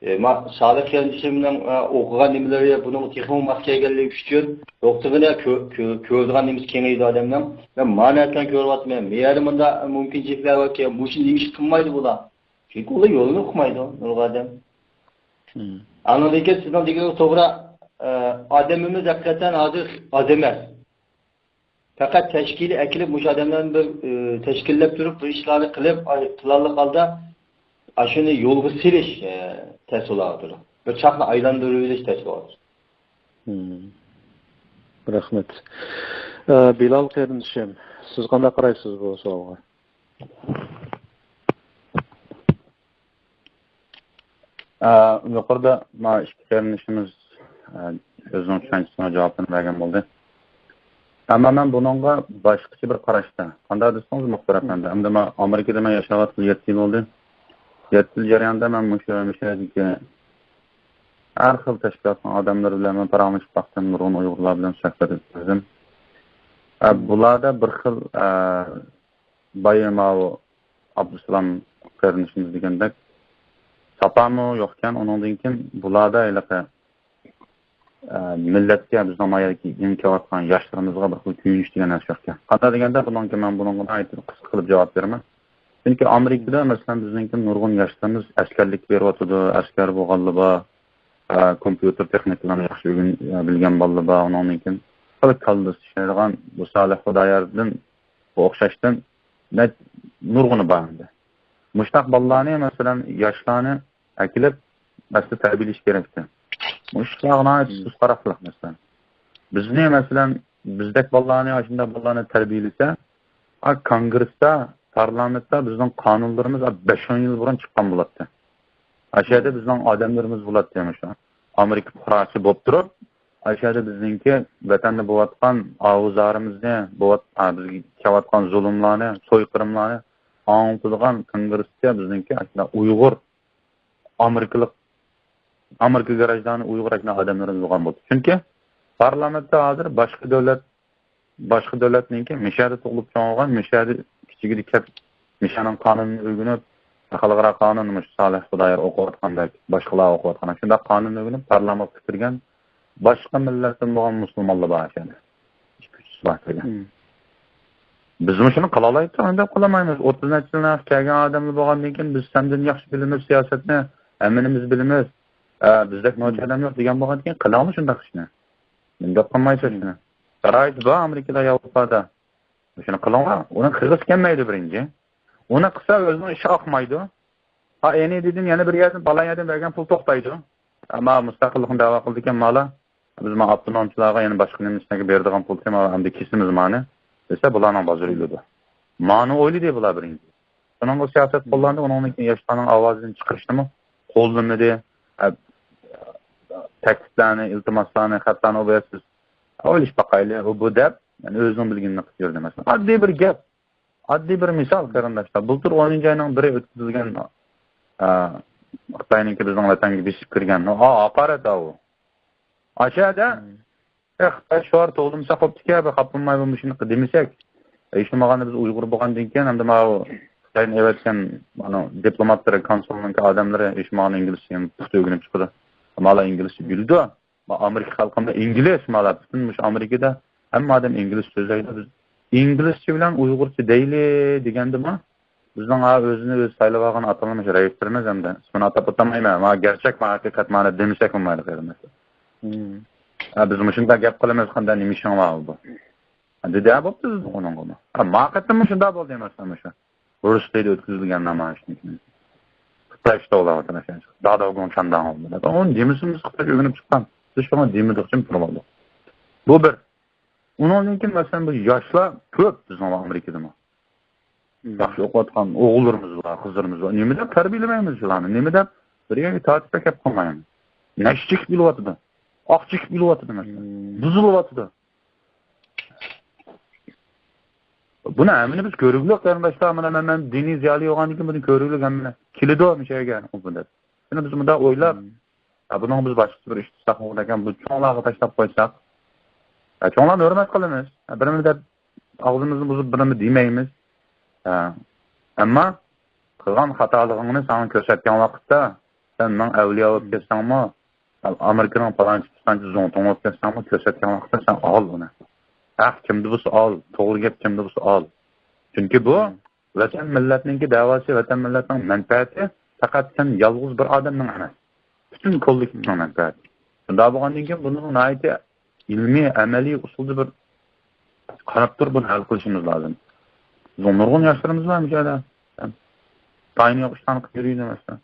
ئە، ما-، سالىھ قېرىندىشىمنىڭ، ئە، ئوقۇغان نېمىلىرى بۇنىڭغا تېخىمۇ ماس كەلگەنلىكى ئۈچۈن، دوختۇرغىنا كۆ-، كۆ-، كۆرىدىغان نېمىسى كېڭىيىدۇ ئادەمنىڭ. مەن مانا ئەتكەن كۆرۈۋاتىمەن، بۇ يەردە مۇنداق مۇمكىنچىلىكلەر باركەن، مۇشۇ نېمە ئىش قىلمايدۇ بۇلار؟ چۈنكى ئۇلار يولىنى ئۇقمايدۇ، نۇرغۇن ئادەم. مم. ئانىڭدىن كېيىن سىزنىڭ دېگىنىڭىز توغرا، ئە، ئادىمىمىز ھەقىقەتەن ھازىر ئاز ئەمەس. پەقەت تەشكىلىي ئەكېلىپ، مۇشۇ ئادەملەرنى بىر، ئى، تەشكىللەپ تۇرۇپ، بىر ئىشلارنى قىلىپ، ئاي، پىلانلىق ھالدا ئاشۇنى يولغا سېلىش، ئى، تەس بولۇۋاتىدۇ. بىر چاقنى ئايلاندۇرۇۋېلىش تەس بولۇۋاتىدۇ. مم. رەھمەت. ئى، بىلال قېرىندىشىم، سىز قانداق قارايسىز بۇ سوئالغا؟ ئە، يۇقىرىدا ما ئىككى قېرىندىشىمىز، ئە، ئۆزىنىڭ چۈشەنچىسىنىڭ جاۋابىنى بەرگەن بولدى. ئەمما مەن بۇنىڭغا باشقىچە بىر قاراشتا. قانداق دېسىڭىز، مۇخبىر ئەپەندى، ئەمدى مەن ئامېرىكىدا مەن ياشاۋاتقىلى يەتتە يىل بولدى. يەتتە يىل جەريانىدا مەن مۇشۇ، مۇشۇ يەردىكى ھەر خىل تەشكىلاتنىڭ ئادەملىرى بىلەن مەن پاراڭلىشىپ باقتىم، نۇرغۇن ئۇيغۇرلار بىلەن سۆھبەت ئۆتكۈزدۈم. ئە، بۇلاردا بىر خىل، ئە، بايا ماۋۇ ئابدۇسالام قېرىندىشىمىز دېگەندەك، ساپامۇ يوقكەن، ئۇنىڭدىن كېيىن بۇلاردا ھېلىقى، ئە، مىللەتكە، بىزنىڭ ما يەردىكى يېڭى كېلىۋاتقان ياشلىرىمىزغا بىر خىل كۆيۈنۈش دېگەن نەرسە يوقكەن. قانداق دېگەندە، بۇنىڭغا مەن، بۇنىڭغا ناھايىتى قىسقا قىلىپ جاۋاب بېرىمەن. چۈنكى ئامېرىكىدا، مەسىلەن، بىزنىڭكى نۇرغۇن ياشلىرىمىز ئەسكەرلىككە بېرىۋاتىدۇ، ئەسكەر بولغانلار بار، ئە، كومپيۇتېر تېخنىكىلارنى ياخشى ئۆگەن-، بىلگەن بالىلار بار، ئۇنىڭدىن كېيىن خېلى كاللىسى ئىشلەيدىغان بۇ سالىھ خۇداياردىن بۇ ئوخشاشتىن نە-، نۇرغۇنى بار ئەمدى. مۇشۇنداق بالىلارنى، مەسىلەن، ياشلارنى ئەكېلىپ، ئەسلى تەربىيەلەش كېرەكتى. مۇشۇلارغا ناھايىتى سۇس قاراقلىق، مەسىلەن. بىزنى، مەسىلەن، بىزدەك بالىلارنى، ئاشۇنداق بالىلارنى تەربىيەلىسە، ئا، كونگرېستا، پارلامېنتتا بىزنىڭ قانۇنلىرىمىز، ئا، بەش ئون يىل بۇرۇن چىققان بولاتتى. ئاشۇ يەردە بىزنىڭ ئادەملىرىمىز بولاتتى، مۇشۇ ئامېرىكا پۇقراسى بولۇپ تۇرۇپ، ئاشۇ يەردە بىزنىڭكى ۋەتەندە بولۇۋاتقان ئاۋۇزارىمىزنى، بولۇۋات-، ئا، بىزگە كېلىۋاتقان زۇلۇملارنى، سويقىرىملارنى ئاڭلىتىدىغان كونگرېسكا بىزنىڭكى ئاشۇنداق ئۇيغۇر، ئامېرىكىلىق، ئامېرىكا گراژدانى ئۇيغۇر ئەكنى ئادەملىرىمىز بولغان بولدى. چۈنكى پارلامېنتتا ھازىر باشقا دۆلەت، باشقا دۆلەتنىڭكى مۇشۇ يەردە تۇغۇلۇپ چوڭ بولغان، مۇشۇ يەردە كىچىكىدە كەپ، مۇشۇنىڭ قانۇنىنى ئۆگىنىپ، خەلقئارا قانۇننى مۇشۇ سالىھ خۇدايار ئوقۇۋاتقاندەك، باشقىلار ئوقۇۋاتقاندەك، شۇنداق قانۇننى ئۆگىنىپ، پارلامېنتقا كىرگەن باشقا مىللەتتىن بولغان مۇسۇلمانلار بار ئىكەن. ئىككى ئۈچ يۈز بار كىرگەن. مم. بىزمۇ شۇنى قىلالايتتۇق، ئەمدى قىلالمايمىز. ئوتتۇز نەچچە يىلدىن كەلگەن ئادەملەر بولغاندىن كېيىن، بىز سەندىن ياخشى بىلىمىز سىياسەتنى، ھەممىمىز بىلىمىز. ئە، بىزدەك نوچى ئادەم يوق دېگەن بولغاندىن كېيىن، قىلىڭلار شۇنداق ئىشنى. مۇنداق قىلمايسىز شۇنى. شارائىت بار ئامېرىكىدا، ياۋروپادا. شۇنى قىلىڭلار. ئۇنىڭ قىلغۇسى كەلمەيدۇ بىرىنچى. ئۇنى قىلسا ئۆزىنىڭ ئىشى ئاقمايدۇ. ھا، ئەنە دېدىم، يەنە بىر يەردىن، پالان يەردىن بەرگەن پۇل توختايدۇ. ئەمما مۇستەقىللىقنى دەۋا قىلىدىكەن مالا. بىز ما ئاپتونومچىلارغا يەنە باشقا نېمىسىنىڭكى بېرىدىغان پۇل تېما ئەمدى كېسىمىز مانى دېسە، بۇلارنىڭ بازىرى ئۆلىدۇ. مانى ئويلىدى بۇلار بىرىنچى. شۇنىڭغا سىياسەت قوللاندى، ئۇنىڭدىن كېيىن ياشلارنىڭ ئاۋازىنى چىقىرىشنىمۇ قوللىمىدى. ئە، تەكلىپلەرنى، ئىلتىماسلارنى، خەتلەرنى ئوبيەسىز ئويلىشىپ باقايلى، ئۇ بۇ دەپ، يەنى ئۆزىنىڭ بىلگىنىنى قىلىپ يۈردى، مەسىلەن. ئاددىي بىر گەپ. ئاددىي بىر مىسال، قېرىنداشلار. بۇلتۇر ئونىنچى ئاينىڭ بىرى ئۆتكۈزۈلگەن، ئە، خىتاينىڭكى بىزنىڭ ۋەتەنگە بېسىپ كىرگەن، ئا، ھاقارەت ئاۋۇ. ئاشۇ يەردە ئە، خىتاي شوئار توۋلىمىساق بوپتىكەن، بىر خاپىلىماي بۇ مۇشۇنى دېمىسەك. ھېچ بولمىغاندا بىز ئۇيغۇر بولغاندىن كېيىن، ئەمدى ماۋۇ خىتاينى ئەۋەتكەن مانا دىپلوماتلىرى، كونسۇلنىڭكى ئادەملىرى ھېچ بولمىغاندا ئىنگلىزچە پۇختا ئۆگىنىپ چىقىدۇ. مالا ئىنگلىزچە بىلىدۇ. ما ئامېرىكا خەلقىمۇ ئىنگلىز، مالا پۈتۈن مۇشۇ ئامېرىكىدا ھەممە ئادەم ئىنگلىزچە سۆزلەيدۇ. بىز ئىنگلىزچە بىلەن ئۇيغۇرچە دەيلى دېگەندىمۇ، بىزنىڭ ھا ئۆزىنى ئۆزى سايلىۋالغان ئاتالمىش رەئىسلىرىمىز ھەمدە ئىسمىنى ئاتاپ ئۆتەلمەيمەن. ما گەرچەك، ما ھەقىقەت، مانا دېمىسەك بولمايدۇ قېرىنداشلار. ھا، بىز مۇشۇنداق گەپ قىلىمىز، قانداق نېمە ئىشىڭ بار بۇ؟ ھا، دېدى، ھا، بوپتۇ، دېدۇق ئۇنىڭغىمۇ. ھا، ما قېتىممۇ شۇنداق بولدى، مەسىلەن، مۇشۇ رۇسىيەدە ئۆتكۈزۈلگەن نامايىشنىڭ كېيىن. خىتاي شتولارغا تىنچ، داداۋگۇڭ چانداڭ بولدى. ئۇنى دېمىسىمىز، خىتاي ئۆگىنىپ چىققان. بىز شۇڭا دېمىدۇق، جىم تۇرۇۋالدۇق. بۇ بىر. ئۇنىڭدىن كېيىن، مەسىلەن، بۇ ياشلار كۆپ بىزنىڭ ئامېرىكىدىمۇ. ياخشى ئوقۇۋاتقان ئوغۇللىرىمىز بار، قىزلىرىمىز بار. نېمە دەپ تەربىيەلىمەيمىز شۇلارنى؟ نېمە دەپ بىر يەرگە تارتىپ ئەكەپ قويمايمىز؟ نەشە چېكىپ يۈرۈۋاتىدۇ. ئاق چېكىپ يۈرۈۋاتىدۇ، مەسىلەن. بۇزۇلۇۋاتىدۇ. بۇنى ھەممىنى بىز كۆرگۈلۈك، قېرىنداشلار. مانا مەن، مەن دىنىي زىيالىي بولغاندىن كېيىن بۇنى كۆرگۈلۈك ھەممە كېلىدۇ مۇشۇ يەرگە، ئۇ بۇ دەپ. يەنە بىز مۇنداق ئويلاپ، ھە، بۇنىڭغا بىز باشقىچە بىر ئىش تۇتساق بولىدىكەن، بۇ چوڭلارغا تاشلاپ قويساق. ھە، چوڭلارنى ھۆرمەت قىلىمىز. ھە، بىرىمىز دەپ ئاغزىمىزنى بۇزۇپ بىرىمىز دېمەيمىز. ھە. ئەمما قىلغان خاتالىقىڭنى ساڭا كۆرسەتكەن ۋاقىتتا، سەن مىڭ ئەۋلىيا بولۇپ كەتسەڭمۇ، ئامېرىكىنىڭ پالانچى پۇستانچى زۇڭتۇڭ بولۇپ كەتسەڭمۇ، كۆرسەتكەن ۋاقىتتا سەن ئال ئۇنى. ھەق كىمدە بولسا ئال، توغرا گەپ كىمدە بولسا ئال. چۈنكى بۇ ۋەتەن مىللەتنىڭكى دەۋاسى، ۋەتەن مىللەتنىڭ مەنپەئەتى پەقەت سەن يالغۇز بىر ئادەمنىڭ ئەمەس. پۈتۈن كوللېكتىپنىڭ مەنپەئەتى. شۇنداق بولغاندىن كېيىن بۇنىڭ ناھايىتى ئىلمىي، ئەمەلىي ئۇسۇلدا بىر قاراپ تۇرۇپ بۇنى ھەل قىلىشىمىز لازىم. بىزنىڭ نۇرغۇن ياشلىرىمىز بار مۇشۇ يەردە. تايىنى يوق ئىشلارنى قىلىپ يۈرىدۇ، مەسىلەن.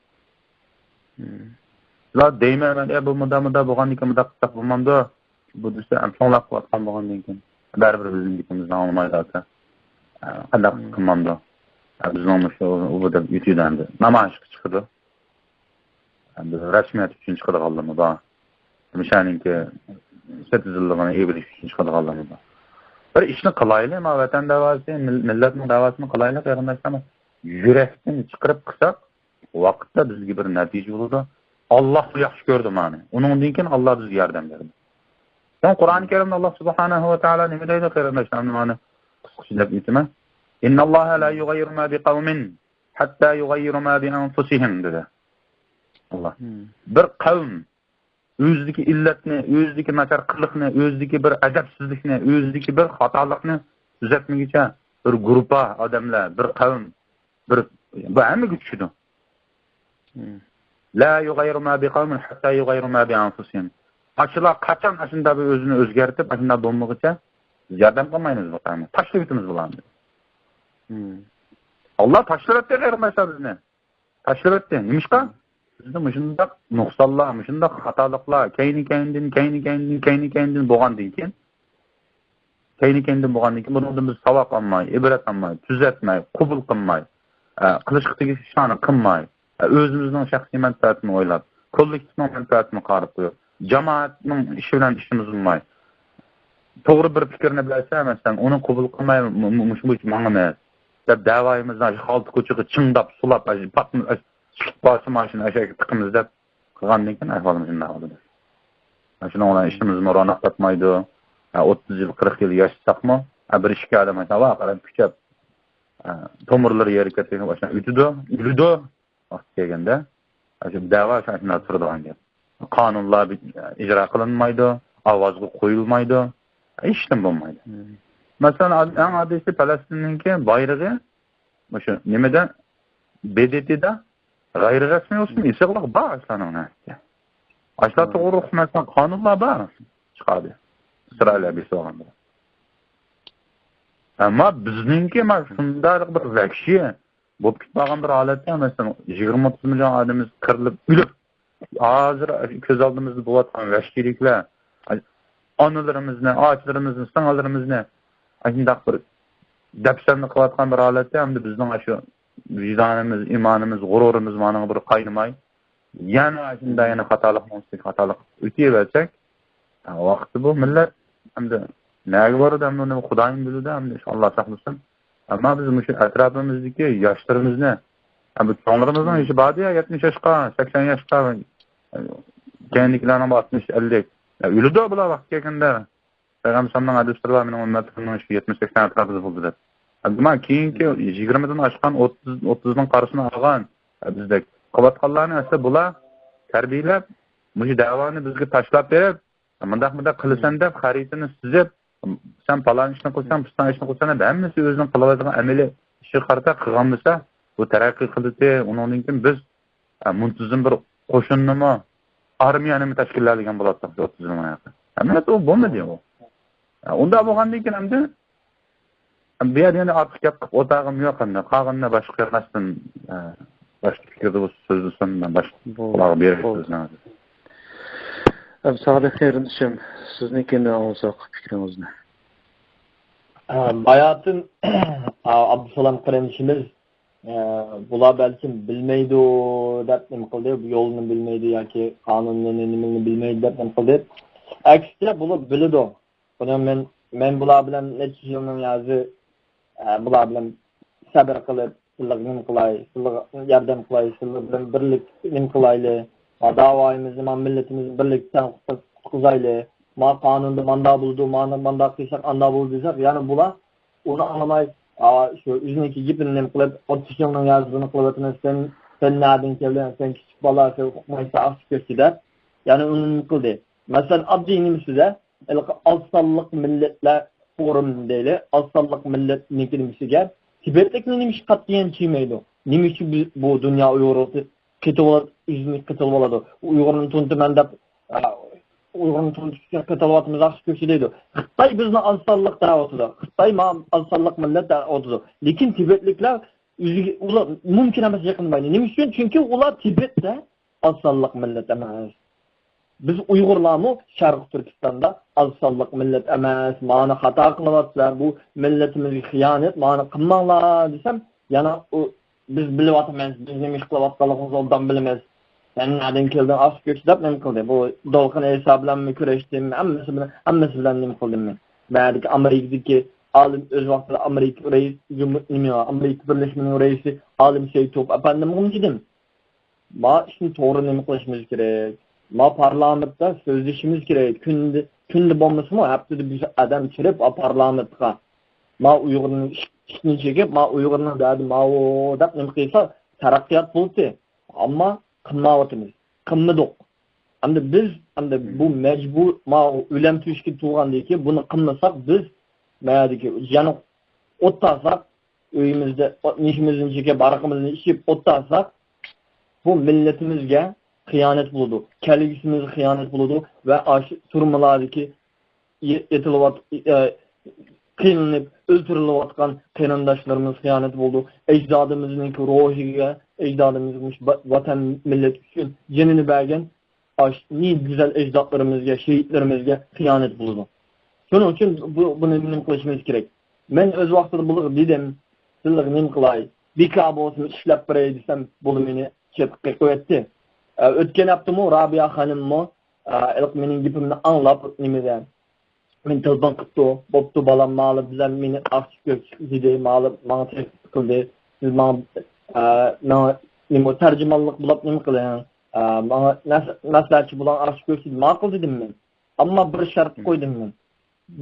شۇلار دەيمەن مەن، ئە، بۇ مۇنداق، مۇنداق بولغاندىن كېيىن مۇنداق قىلساق بولمامدۇ؟ بۇ دېسە، ئەم، چوڭلار قىلىۋاتقان بولغاندىن كېيىن، بەرىبىر بىزنىڭ گېپىمىزنى ئاڭلىمايدۇ ئاكا. ئە، قانداق قىلمامدۇ؟ ئە، بىزنىڭ مۇشۇ، ئۇ، بۇ دەپ يۈتىدۇ ئەمدى. نامايىشقا چىقىدۇ. ئەمدى رەسمىيەت ئۈچۈن چىقىدىغانلىرىمۇ بار. مۇشۇنىڭكى سېتىزىللىقىنى ئېلىش ئۈچۈن چىقىدىغانلىرىمۇ بار. بىر ئىشنى قىلايلى، ما ۋەتەن دەۋاسى، مىل-، مىللەتنىڭ دەۋاسىنى قىلايلى، قېرىنداشلار. يۈرەكتىن چىقىرىپ قىلساق، ۋاقىتتا بىزگە بىر نەتىجە بولىدۇ. ئاللاھمۇ ياخشى كۆرىدۇ مانى. ئۇنىڭدىن كېيىن ئاللا بىزگە ياردەم بېرىدۇ. سەن قۇرئانى كەرىمدە ئاللا سۇبھانەھۇ ۋە تائالا نېمە دەيدۇ، قېرىنداشلار؟ مانا قىسقىچە دەپ ئۆتىمەن. «إن الله لا يغير ما بقوم حتى يغيروا ما بأنفسهم» دېدى. ئاللا. بىر قەۋم ئۆزىدىكى ئىللەتنى، ئۆزىدىكى ناچار قىلىقنى، ئۆزىدىكى بىر ئەدەپسىزلىكنى، ئۆزىدىكى بىر خاتالىقنى تۈزەتمىگۈچە بىر گۇرۇپپا ئادەملەر، بىر قەۋم، بىر، بۇ ھەممىگە چۈشىدۇ. لا يغير ما بقوم حتى يغيروا ما بأنفسهم. ئاشۇلار قاچان ئاشۇنداق بىر ئۆزىنى ئۆزگەرتىپ، ئاشۇنداق بولمىغۇچە بىز ياردەم قىلمايمىز بۇ قەۋمگە. تاشلىۋېتىمىز بۇلارنى. ئاللا تاشلىۋەتتى قېرىنداشلار بىزنى. تاشلىۋەتتى. نېمىشقا؟ بىزدە مۇشۇنداق نۇقسانلار، مۇشۇنداق خاتالىقلار كەينى-كەينىدىن، كەينى-كەينىدىن، كەينى-كەينىدىن بولغاندىن كېيىن، كەينى-كەينىدىن بولغاندىن كېيىن، بۇنىڭدىن بىز ساۋاق ئالماي، ئىبرەت ئالماي، تۈزەتمەي، قوبۇل قىلماي، ئە، قىلىشقا تېگىشلىك ئىشلارنى قىلماي، ئە، ئۆزىمىزنىڭ شەخسىي مەنپەئەتىنى ئويلاپ، كوللېكتىپنىڭ مەنپەئەتىنى قاراپ قويۇپ، جامائەتنىڭ ئىشى بىلەن ئىشىمىز بولماي، توغرا بىر پىكىرنى بىلسە، مەسىلەن، ئۇنى قوبۇل قىلماي، مۇ-، مۇ-، مۇشۇ بويىچە ماڭىمىز دەپ، دەۋايىمىزنى ئاشۇ خالتا كوچىغا چىڭداپ، سۇلاپ، ئاشۇ پاتمىس، ئاشۇ چىقىپ قالسا، مانا شۇنى ئەشەگە تىقىمىز دەپ قىلغاندىن كېيىن، ئەھۋالىمىز شۇنداق بولىدۇ. شۇنىڭ بىلەن ئىشىمىزمۇ روناق تاپمايدۇ. ئوتتۇز يىل، قىرىق يىل ياشىساقمۇ، بىر ئىككى ئادەم مانا قاراپ كۈچەپ، تومۇرلىرى يەرگە كەتكەن ئاشۇنداق ئۆتىدۇ، ئۆلىدۇ. ۋاقتى كەلگەندە، شۇ دەۋا شۇ ئاشۇنداق تۇرىدىغان گەپ. قانۇنلار بىر ئىجرا قىلىنمايدۇ، ئاۋازغا قويۇلمايدۇ، ھېچنېمە بولمايدۇ. مەسىلەن، ئاد-، ئەڭ ئاددىيسى پەلەستىننىڭكى بايرىقى مۇشۇ نېمىدە، بې دې تېدا غەيرىي رەسمىي بولسىمۇ، ئېسىقلىق بار ئاشۇلارنىڭ نەرسىسى. ئاشۇلار توغرۇلۇق مەسىلەن قانۇنلار بار، چىقاردى. ئىسرائىل ھەربىيسى بولغاندا. ئەمما بىزنىڭكى مانا شۇنداق بىر ۋەھشىي بولۇپ كېتىپ قالغان بىر ھالەتتە، مەسىلەن، يىگىرمە ئوتتۇز مىليون ئادىمىمىز قىرىلىپ ئۆلۈپ، ھازىر كۆز ئالدىمىزدا بولۇۋاتقان ۋەھشىيلىكلەر، ئانىلىرىمىزنى، ئاچىلىرىمىزنى، سىڭىللىرىمىزنى ئاشۇنداق بىر دەپسەندە قىلىۋاتقان بىر ھالەتتە، ئەمدى بىزنىڭ ئاشۇ ۋىجدانىمىز، ئىمانىمىز، غۇرۇرىمىز مانىڭغا بىر قاينىماي، يەنە شۇنداق يەنە خاتالىقنىڭ ئۈستىگە خاتالىق ئۆتۈۋەرسەك، ۋاقتى بۇ مىللەت ئەمدى نەگە بارىدۇ، ئەمدى ئۇنى خۇدايىم بىلىدۇ، ئەمدى ئاللا ساقلىسۇن. ئەمما بىز مۇشۇ ئەتراپىمىزدىكى ياشلىرىمىزنى، ئەمدى چوڭلىرىمىزنىڭ يېشى باردى يا، يەتمىش ياشقا، سەكسەن ياشقا، كەينىدىكىلەرنىڭ ئاتمىش، ئەللىك. ئۆلىدۇ بۇلار ۋاقتى كەلگەندە. پەيغەمبەر ئەلەيھىسسالامنىڭ ئەدىسلىرى بار، مېنىڭ ئۈممىتىمنىڭ شۇ يەتمىش سەكسەن ئەتراپىدا بولىدۇ دەپ. ئەمما كېيىنكى يىگىرمىدىن ئاشقان ئوتتۇز، ئوتتۇزنىڭ قارىسىنى ئالغان بىزدەك قىلىۋاتقانلارنى ئەسلى بۇلار تەربىيەلەپ، مۇشۇ دەۋانى بىزگە تاشلاپ بېرىپ، مۇنداق، مۇنداق قىلىسەن دەپ خەرىتىنى سىزىپ، سەن پالان ئىشنى قىلساڭ، پىستان ئىشنى قىلسەن دەپ ھەممىسى ئۆزىنىڭ قىلىۋاتىدىغان ئەمەلىي ئىشىغا قارىتا قىلغان بولسا، بۇ تەرەققىي قىلدى. ئۇنىڭدىن كېيىن بىز، ئە، مۇنتىزىم بىر قوشۇننىمۇ، ئارمىيەنىمۇ تەشكىللەيدىغان بولاتتۇق شۇ ئوتتۇز يىلنىڭ ئايىغى. ھەممىسى ئۇ بولمىدى ئۇ. ئە، ئۇنداق بولغاندىن كېيىن ئەمدى بۇ يەردە يەنە ئارتۇق گەپ قىلىپ ئولتۇرغۇم يوق ئەمدى. قالغىنىنى باشقا قېرىنداشتىن، ئە، باشقا پىكىردە بولسا سۆزلىسۇن، مەن باشقا بۇ، قۇلاققا بېرەي بۇ سۆزنى. ئەبسادىق قېرىندىشىم، سىزنىڭكىنى ئاڭلىساق پىكرىڭىزنى. ئە، باياتىن، ئە، ئابدۇسالام قېرىندىشىمىز، ئە، بۇلار بەلكىم بىلمەيدۇ دەپ نېمە قىلدى، بۇ يولنى بىلمەيدۇ ياكى قانۇننى، نېمىنى بىلمەيدۇ دەپ نېمە قىلدى. ئەكسىچە، بۇلار بىلىدۇ. بۇنى مەن، مەن بۇلار بىلەن نەچچە يىلنىڭ يازى، ئە، بۇلار بىلەن سەبىر قىلىپ، سىلىغا نېمە قىلاي، سىلىغا ياردەم قىلاي، سىلىغا بىلەن بىرلىك نېمە قىلايلى، ما داۋايىمىزنى، ما مىللىتىمىزنى بىرلىكتە قۇتقۇزايلى، ما قانۇندا ماندا بولىدۇ، مانا ماندا قىلساق ئاندا بولىدۇ دېسەك، يەنە بۇلار ئۇنى ئاڭلىماي، ئا، شۇ ئۆزىنىڭكى گېپىنى نېمە قىلىپ، ئوتتۇز يىلنىڭ يازى بۇنى قىلىۋاتىمەن، سەن، سەن نەدىن كەلدىڭ، سەن كىچىك بالا، سەن ئۇقمايسەن، ئاقچى كۆكچى دەپ، يەنە ئۇنى نېمە قىلدى. مەسىلەن، ئاددىي نېمىسىدە، ھېلىقى ئاز سانلىق مىللەتلەر فورۇمى دەيلى، ئاز سانلىق مىللەتنىڭكى نېمىسىگە تىبەتلىكنى نېمە ئىش قاتتىيان چىيمەيدۇ؟ نېمە ئۈچۈن بى-، بۇ دۇنيا ئۇيغۇرلۇقى قېتىۋالىدۇ، ئۆزىنى قېتىۋالىدۇ؟ ئۇيغۇرنى تونۇتىمەن دەپ، ئا، ئۇيغۇرنى تونۇتۇش ئۈچۈن قېتىۋاتىمىز، ئاقچە كۆكچە دەيدۇ. خىتاي بىزنى ئاز سانلىق دەۋاتىدۇ. خىتاي ما ئاز سانلىق مىللەت دەۋاتىدۇ. لېكىن تىبەتلىكلەر ئۆزىگە، ئۇلار مۇمكىن ئەمەس يېقىنمايدۇ. نېمە ئۈچۈن؟ چۈنكى ئۇلار تىبەتتە ئاز سانلىق مىللەت ئەمەس. بىز ئۇيغۇرلارمۇ شەرقىي تۈركىستاندا ئاز سانلىق مىللەت ئەمەس، مانا خاتا قىلىۋاتىسىلەر، بۇ مىللىتىمىزگە خىيانەت، مانا قىلماڭلار دېسەم، يەنە ئۇ، بىز بىلىۋاتىمىز، بىز نېمە ئىش قىلىۋاتقانلىقىمىزنى ئوبدان بىلىمىز، سەن نەدىن كەلدىڭ، ئاقچە كۆكچە دەپ نېمە قىلدى؟ بۇ دولقۇن ئەيسا بىلەنمۇ كۆرۈشتۈم، ھەممىسى بىلەن، ھەممىسى بىلەن نېمە قىلدىم مەن. بۇ يەردىكى ئامېرىكىدىكى ئالىم، ئۆز ۋاقتىدا ئامېرىكا رەئىس جۇمھۇر-، نېمە، ئامېرىكا بىرلەشمىنىڭ رەئىسى ئالىم سېيىتوف ئەپەندىمغىمۇ دېدىم. ما ئىشنى توغرا نېمە قىلىشىمىز كېرەك؟ ما پارلامېنتتا سۆزلىشىمىز كېرەك. كۈندە، كۈندە بولمىسىمۇ، ھەپتىدە بىر ئادەم كىرىپ، ئا، پارلامېنتقا، ما ئۇيغۇرنىڭ ئىش-، ئىشىنى چېكىپ، ما ئۇيغۇرنىڭ دەردى ماۋۇ دەپ نېمە قىلسا، تەرەققىيات بولدى. ئەمما قىلمايۋاتىمىز. قىلمىدۇق. ئەمدى بىز، ئەمدى بۇ مەجبۇر، ما ئۆلەم تۆشۈكى تۇرغاندىن كېيىن بۇنى قىلمىساق، بىز مەدىكى يەنە ئوت تارتساق، ئۆيىمىزدە ئوت، نېشىمىزنى چېكىپ، ھاراقىمىزنى ئىچىپ، ئوت تارتساق، بۇ مىللىتىمىزگە خىيانەت بولىدۇ، كەلگۈسىمىزگە خىيانەت بولىدۇ ۋە ئاشۇ تۈرمىلاردىكى ئېتىلىۋات-، ئە، قىينىلىپ، ئۆلتۈرۈلۈۋاتقان قېرىنداشلىرىمىز خىيانەت بولىدۇ. ئەجدادىمىزنىڭ روھىغا، ئەجدادىمىز مۇشۇ ۋە-، ۋەتەن، مىللەت ئۈچۈن جېنىنى بەرگەن ئاش-، نى گۈزەل ئەجدادلىرىمىزگە، شېھىتلىرىمىزگە خىيانەت بولىدۇ. شۇنىڭ ئۈچۈن بۇ، بۇنى نېمە قىلىشىمىز كېرەك؟ مەن ئۆز ۋاقتىدا بۇلارغا دېدىم، سىلەرگە نېمە قىلاي؟ بىكار بولسىمۇ ئىشلەپ بېرەي دېسەم، بۇلار مېنى چەتكە قېقىۋەتتى. ئە، ئۆتكەن ھەپتىمۇ رابىيە خانىممۇ، ئە، ھېلىقى مېنىڭ گېپىمنى ئاڭلاپ، نېمىدە، مېنى تېلېفون قىپتۇ. بوپتۇ، بالام، مالا بىلەن مېنى ئاقچە كۆك دېدى، مالا ماڭا تەكلىپ قىلدى. سىز ماڭا، ئە، ماڭا نېمە، تەرجىمانلىق بولاپ نېمە قىلىڭ. ئە، ماڭا نەس-، مەسلىھەتچى بولاڭ، ئاقچە كۆك دېدى. ماقۇل دېدىم مەن. ئەمما بىر شەرت قويدۇم مەن.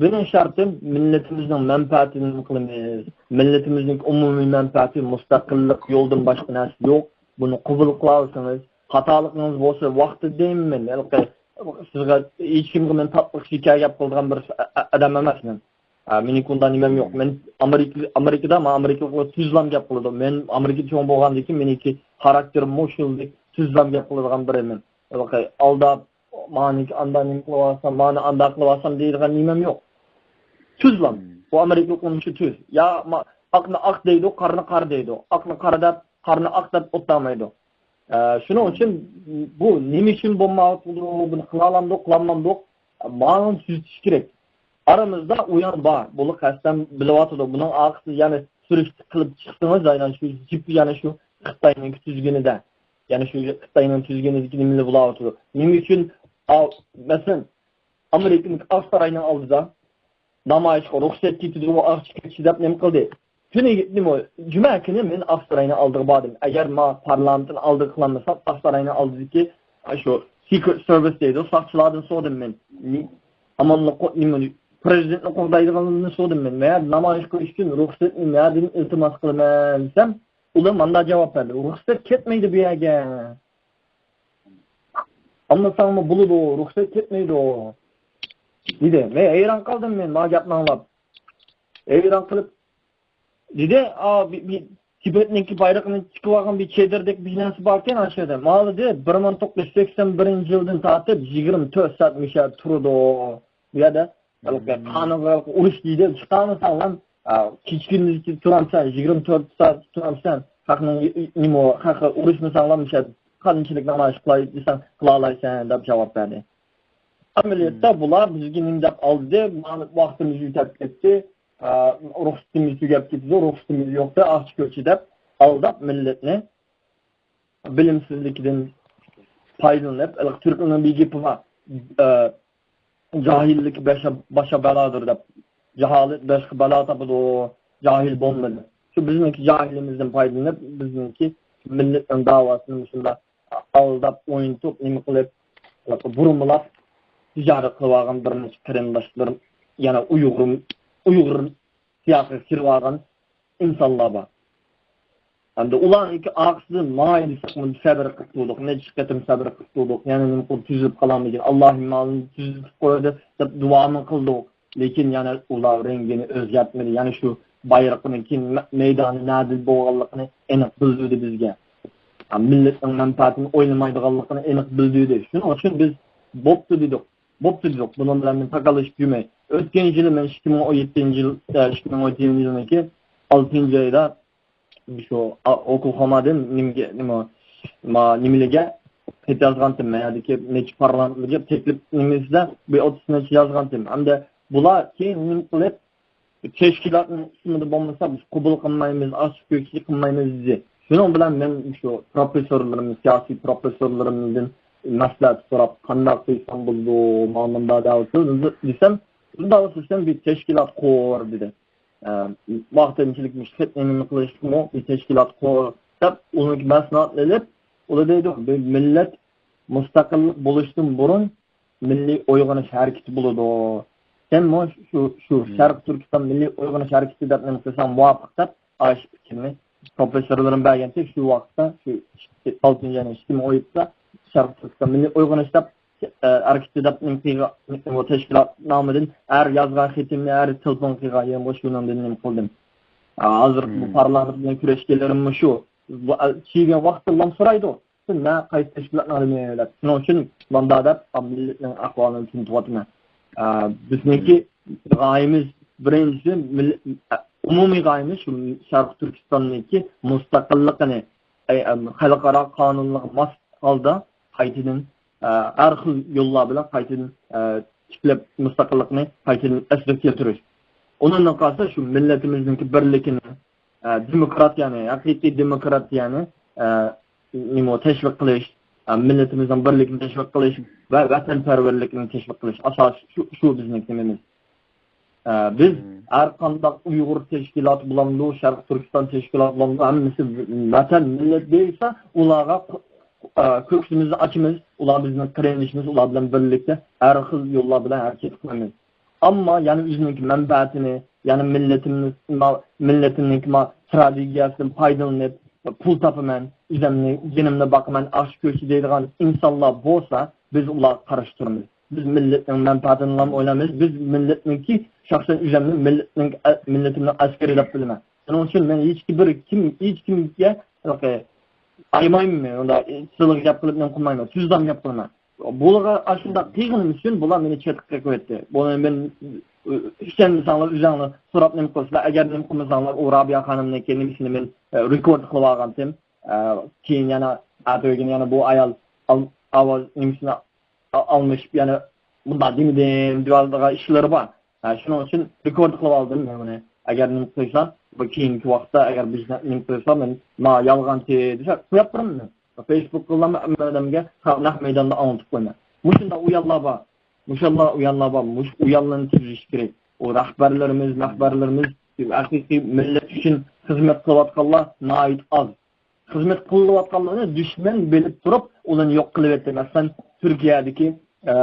بۇنىڭ شەرتى مىللىتىمىزنىڭ مەنپەئەتىنى نېمە قىلىمىز؟ مىللىتىمىزنىڭ ئومۇمىي مەنپەئەتى، مۇستەقىللىق يولىدىن باشقا نەرسە يوق. بۇنى قوبۇل قىلالىسىڭىز، خاتالىقىڭىز بولسا ۋاقتىدا دەيمەن. ھېلىقى سىزگە ھېچكىمگە مەن تاتلىق شېكەر گەپ قىلىدىغان بىر ئە-، ئە-، ئادەم ئەمەسمەن. ئە، مېنىڭكى ئۇنداق نېمەم يوق. مەن ئامېرىكا، ئامېرىكىدا، مەن ئامېرىكىلىقلار تۈزلام گەپ قىلىدۇ. مەن ئامېرىكىدا چوڭ بولغاندىن كېيىن مېنىڭكى خاراكتېرىممۇ شۇنداق تۈزلام گەپ قىلىدىغان بىرى مەن. ھېلىقى ئالداپ، مانىكى ئاندا نېمە قىلىۋالسام، مانى ئاندا قىلىۋالسام دەيدىغان نېمەم يوق. تۈزلام. بۇ ئامېرىكىلىقنىڭ شۇ تۈز. يا ما-، ئاقنى ئاق دەيدۇ، قارىنى قارا دەيدۇ. ئاقنى قارا دەپ، قارىنى ئاق دەپ ئوتتامايدۇ. ئە، شۇنىڭ ئۈچۈن بۇ نېمە ئۈچۈن بولمايۋاتىدۇ، بۇنى قىلالامدۇق، قىلالمامدۇق، ماڭا تۈزىتىش كېرەك. ئارىمىزدا ئۇيان بار، بۇنى قەستەن بىلىۋاتىدۇ. بۇنىڭ ئارقىسىدا يەنە سۈرۈشتە قىلىپ چىقسىڭىز، ئايلان شۇ جىپ يەنە شۇ خىتاينىڭكى تۈزگىنىدە. يەنە شۇ خىتاينىڭ تۈزگىنىدىكى نېمىلەر بولاۋاتىدۇ؟ نېمە ئۈچۈن، ئا، مەسىلەن، ئامېرىكىنىڭ ئاق ساراينىڭ ئالدىدا نامايىشقا رۇخسەت كېتىدۇ، ئاقچە كېتىشى دەپ نېمە قىلدى؟ تۈنى، نېمە، جۈمە كۈنى مەن ئاق ساراينىڭ ئالدىغا باردىم. ئەگەر ما پارلامېنتنىڭ ئالدىغا قىلالمىسام، ئاق ساراينىڭ ئالدىدىكى، ئا، شۇ سېكرېت سېرۋىس دەيدۇ، ساقچىلاردىن سورىدىم مەن. نى-، ئامانلىق قو-، نېمە، پىرېزىدېنتنى قوغدايدىغانلىرىنى سورىدىم مەن. مەن نامايىش قىلىش ئۈچۈن رۇخسەتنى نەدىن ئىلتىماس قىلىمەن دېسەم، ئۇلار مانداق جاۋاب بەردى: «رۇخسەت كەتمەيدۇ بۇ يەرگە.» «ئالمىساڭمۇ بولىدۇ، رۇخسەت كەتمەيدۇ» دېدى. مەن ھەيران قالدىم مەن ما گەپنى ئاڭلاپ. ھەيران قېلىپ، دېدى، ئا، بى-، بى-، تىبەتنىڭكى بايرىقىنى تىكىۋالغان بىر چېدىردەك بىر نەرسە باركەن ئاشۇ يەردە. مانا دېدى، بىر مىڭ توققۇز يۈز سەكسەن بىرىنچى يىلدىن تارتىپ يىگىرمە تۆت سائەت مۇشۇ يەردە تۇرىدۇ. بۇ يەردە ھېلىقى قانۇنغا ئۇرۇش دېدى، چىقارمىساڭلار، ئا، كېچە كۈندۈز تۇرامسەن، يىگىرمە تۆت سائەت تۇرامسەن، خەقنىڭ، نېمە، خەققە ئۇرۇشمىساڭلار مۇشۇ يەردە قانۇنچىلىق نامايىش قىلاي دېسەڭ قىلالايسەن دەپ جاۋاب بەردى. ئەمەلىيەتتە بۇلار بىزگە نېمە دەپ ئالدى، ۋاقتىمىز ئۆتۈپ كەتتى. ئا، رۇخسىتىمىز تۈگەپ كېتىدۇ، رۇخسىتىمىز يوق دە، ئاچ كۆچى دەپ ئالداپ مىللەتنى بىلىمسىزلىكىدىن پايدىلىنىپ، ھېلىقى تۈركلەرنىڭ بىر گېپى بار، ئا، جاھىللىك باشا، باشا بەلادۇر دەپ، جاھالەت باشقا بەلا تاپىدۇ، جاھىل بولمىدى. شۇ بىزنىڭكى جاھىلىمىزدىن پايدىلىنىپ، بىزنىڭكى مىللەتنىڭ داۋاسىنى مۇشۇنداق ئالداپ، ئوينىتىپ، نېمە قىلىپ، بۇرمىلاپ تىجارەت قىلىۋالغان بىر نەچچە قېرىنداشلىرىم، يەنە ئۇيغۇر، ئۇيغۇر سىياقىغا كىرىۋالغان ئىنسانلار بار. ئەمدى ئۇلارنىڭكى ئارقىسىدىن ماڭاي دېسەك، سەۋر قىلىپ تۇردۇق، نەچچە قېتىم سەۋر قىلىپ تۇردۇق، يەنە نېمە قىلىپ تۈزۈلۈپ قالالمىدى، ئاللاھىم مالىنى تۈزۈلۈپ قويدى دەپ دۇئامۇ قىلدۇق. لېكىن يەنە ئۇلار رەڭگىنى ئۆزگەرتمىدى. يەنە شۇ بايرىقىنىڭكى مە-، مەيدانى نەدە بولغانلىقىنى ئېنىق بىلدۈردى بىزگە. ھە، مىللەتنىڭ مەنپەئەتىنى ئويلىمايدىغانلىقىنى ئېنىق بىلدۈردى. شۇنىڭ ئۈچۈن بىز بوپتۇ دېدۇق. بوپتۇ دېدۇق. بۇنىڭ بىلەن مەن تاكاللىشىپ يۈرمەي. ئۆتكەن يىلى مەن ئىككى مىڭ ئون يەتتىنچى يىل، ئە، ئىككى مىڭ ئون يەتتىنچى يىلنىڭكى ئالتىنچى ئايدا شۇ ئا-، ئوكلاھومادىن نېمىگە، نېمە، ما-، نېمىلىگە خەت يازغانتىم. مەن يەردىكى نەچچە پارلامېنتلارغا تەكلىپ نېمىسىدە بىر ئوتتۇز نەچچە يازغانتىم. ھەمدە بۇلار كېيىن نېمە قىلىپ، تەشكىلاتنىڭ ئىسمىدا بولمىسا، بىز قوبۇل قىلمايمىز، ئاچ كۆچى قىلمايمىز دېدى. شۇنىڭ بىلەن مەن شۇ پروفېسسورلىرىم، سىياسىي پروفېسسورلىرىمدىن مەسلىھەت سوراپ، قانداق قىلسام بولىدۇ، مانا مۇنداق دەۋاتىدۇ دېسەم، بۇنداق بولسا سەن بىر تەشكىلات قۇر دېدى. ئە، ۋاقتىنچىلىك مۇشۇ خەت نېمىنى قىلىشقىمۇ بىر تەشكىلات قۇر دەپ، ئۇنىڭكى مەسلىھەتنى ئېلىپ، ئۇلار دەيدۇ، بىر مىللەت مۇستەقىللىق بولۇشتىن بۇرۇن مىللىي ئويغىنىش ھەرىكىتى بولىدۇ. سەنمۇ شۇ، شۇ شەرقىي تۈركىستان مىللىي ئويغىنىش ھەرىكىتى دەپ نېمە قىلساڭ مۇۋاپىق دەپ، ئاشۇ پىكىرنى پروفېسسورلىرىم بەرگەنتى شۇ ۋاقىتتا، شۇ ئالتىنچى ئاينىڭ ئىككى مىڭ ئون يەتتىسى شەرقىي تۈركىستان مىللىي ئويغىنىش دەپ، ئە، ھەرىكىتى دەپ نېمە قىلغان، بۇ تەشكىلات نامىدىن ھەر يازغان خېتىمنى، ھەر تېلېفون قىلغان يېرىمغا شۇنىڭدىن نېمە قىلدىم. ئە، ھازىر بۇ پارلامېنت بىلەن كۈرەشكەنلىرىممۇ شۇ. بۇ، ئە، كىرگەن ۋاقىتتا ئۇلار سورايدۇ. سىز نە قايسى تەشكىلاتنىڭ ئادىمى دەپ. شۇنىڭ ئۈچۈن مۇنداق دەپ مىللەتنىڭ ئەھۋالىنى تونۇتۇۋاتىمەن. ئە، بىزنىڭكى غايىمىز، بىرىنچىسى، مىل-، ئە، ئومۇمىي غايىمىز شۇ شەرقىي تۈركىستاننىڭكى مۇستەقىللىقىنى، ئەي، ئەم، خەلقئارا قانۇنلارغا ماس ھالدا قايتىدىن، ئە، ھەر خىل يوللار بىلەن قايتىدىن، ئە، تىكلەپ، مۇستەقىللىقنى قايتىدىن ئەسلىگە كەلتۈرۈش. ئۇنىڭدىن قالسا شۇ مىللىتىمىزنىڭكى بىرلىكىنى، ئە، دېموكراتىيەنى، ھەقىقىي دېموكراتىيەنى، ئە، نېمە، تەشۋىق قىلىش، ئە، مىللىتىمىزنىڭ بىرلىكىنى تەشۋىق قىلىش ۋە ۋەتەنپەرۋەرلىكنى تەشۋىق قىلىش ئاساسىي شۇ، شۇ بىزنىڭ نېمىمىز. ئە، بىز ھەر قانداق ئۇيغۇر تەشكىلاتى بولامدۇ، شەرقىي تۈركىستان تەشكىلاتى بولامدۇ، ھەممىسى ۋەتەن، مىللەت دېسە، ئۇلارغا، ئە، كۆكسىمىزنى ئاچىمىز، ئۇلار بىزنىڭ قېرىندىشىمىز، ئۇلار بىلەن بىرلىكتە ھەر خىل يوللار بىلەن ھەرىكەت قىلىمىز. ئەمما يەنە ئۆزىنىڭكى مەنپەئەتىنى، يەنە مىللىتىمىز، ما-، مىللىتىنىڭكى ما ترادىگىيەسىدىن پايدىلىنىپ، پۇل تاپىمەن، ئۆزۈمنى، جېنىمنى باقىمەن، ئاش كۆچى دەيدىغان ئىنسانلار بولسا، بىز ئۇلارغا قارشى تۇرىمىز. بىز مىللەتنىڭ مەنپەئەتىنىلا ئويلايمىز. بىز مىللەتنىڭكى، شەخسەن ئۆزۈمنى مىللەتنىڭ، مىللىتىمنىڭ ئەسكىرى دەپ بىلىمەن. شۇنىڭ ئۈچۈن مەن ھېچ بىر كىم، ھېچ كىمگە، ئايىمايمەن، ئۇنداق سىلىغا گەپ قىلىپ نېمە قىلمايمەن، سۆزدان گەپ قىلىمەن. بۇلارغا ئاشۇنداق قىلغىنىم ئۈچۈن بۇلار مېنى چەتكە قويۇتتى. بۇنى مەن، ئىشەنمىسەڭلار ئۆزۈڭلار سوراپ نېمە قىلىسىلەر، ئەگەر نېمە قىلمىساڭلار، ئۇ رابىيە خانىمنىڭكى نېمىسىنى مەن، ئە، رېكورد قىلىپ ئالغانتىم. ئە، كېيىن يەنە ئەتىگۈن يەنە بۇ ئايال ئال-، ئاۋاز نېمىسىنى ئا-، ئالمىشىپ يەنە مۇنداق دېمىدىم دېۋالىدىغان ئىشلىرى بار. ھە، شۇنىڭ ئۈچۈن رېكورد قىلىپ ئالدىم مەن ئۇنى. ئەگەر نېمە قىلسا، بۇ كېيىنكى ۋاقىتتا ئەگەر بىز نېمە قىلسا، مەن ما يالغانچى دېسە قويۇپ بېرىمەن. فېيسبۇكقا ھەممە ئادەمگە نەق مەيداندا ئاڭلىتىپ قويىمەن. مۇشۇنداق ئۇياللار بار. مۇشۇنداق ئۇياللار بار. مۇشۇ ئۇياللارنى تۈزىتىش كېرەك. ئۇ رەھبەرلىرىمىز، رەھبەرلىرىمىز ھەقىقىي مىللەت ئۈچۈن خىزمەت قىلىۋاتقانلار ناھايىتى ئاز. خىزمەت قىلىۋاتقانلارنى دۈشمەن بىلىپ تۇرۇپ، ئۇلارنى يوق قىلىۋەتتى. مەسىلەن، تۈركىيەدىكى، ئە،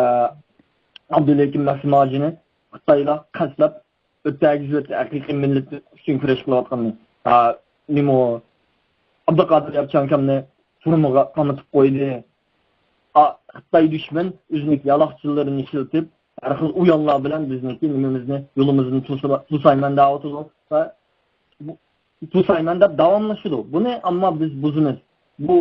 ئابدۇلھەكىم مەسلىم ھاجىنى خىتايلار قەستلەپ ئۆتەگۈزۈۋەتتى ھەقىقىي مىللىتى ئۈچۈن كۈرەش قىلىۋاتقاننى. ھا، نېمە ئۇ؟ ئابدۇقادىر ياپچان ئاكامنى تۈرمىگە قامىتىپ قويدى. ئا، خىتاي دۈشمەن ئۆزىنىڭ يالاقچىلىرىنى ئىشلىتىپ، ھەر خىل ئويۇنلار بىلەن بىزنىڭكى نېمىمىزنى، يولىمىزنى توسا-، توسايمەن دەۋاتىدۇ. ۋە بۇ، توسايمەن دەپ داۋاملىشىدۇ. بۇنى ئەمما بىز بۇزىمىز. بۇ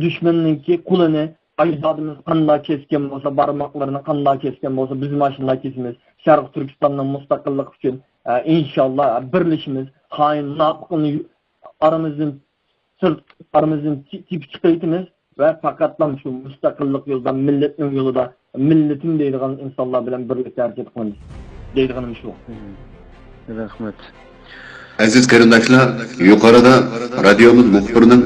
دۈشمەننىڭكى قولىنى ئەجدادىمىز قانداق كەسكەن بولسا، بارماقلىرىنى قانداق كەسكەن بولسا، بىز ماشۇنداق كېسىمىز. شەرقىي تۈركىستاننىڭ مۇستەقىللىقى ئۈچۈن، ئە، ئىنشاللا بىرلىشىمىز. خائىن، مۇناپىقنى ئارىمىزدىن سىرت، ئارىمىزدىن تېپىپ چىقىۋېتىمىز ۋە پەقەتلا شۇ مۇستەقىللىق يولىدا، مىللەتنىڭ يولىدا، مىللىتىم دەيدىغان ئىنسانلار بىلەن بىرلىكتە ھەرىكەت قىلىمىز دەيدىغىنىم شۇ. رەھمەت. ئەزىز قېرىنداشلار، يۇقىرىدا رادىيومىز مۇخبىرىنىڭ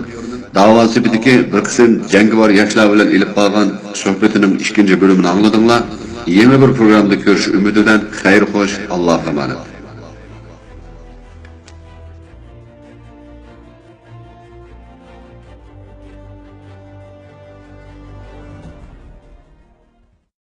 داۋا سېپىدىكى بىر قىسىم جەڭگىۋار ياشلار بىلەن ئېلىپ بارغان سۆھبىتىنىڭ ئىككىنچى بۆلۈمىنى ئاڭلىدىڭلار. يېڭى بىر پروگراممىدا كۆرۈشۈش ئۈمىدى بىلەن خەير خوش، ئاللاھقا ئامانەت.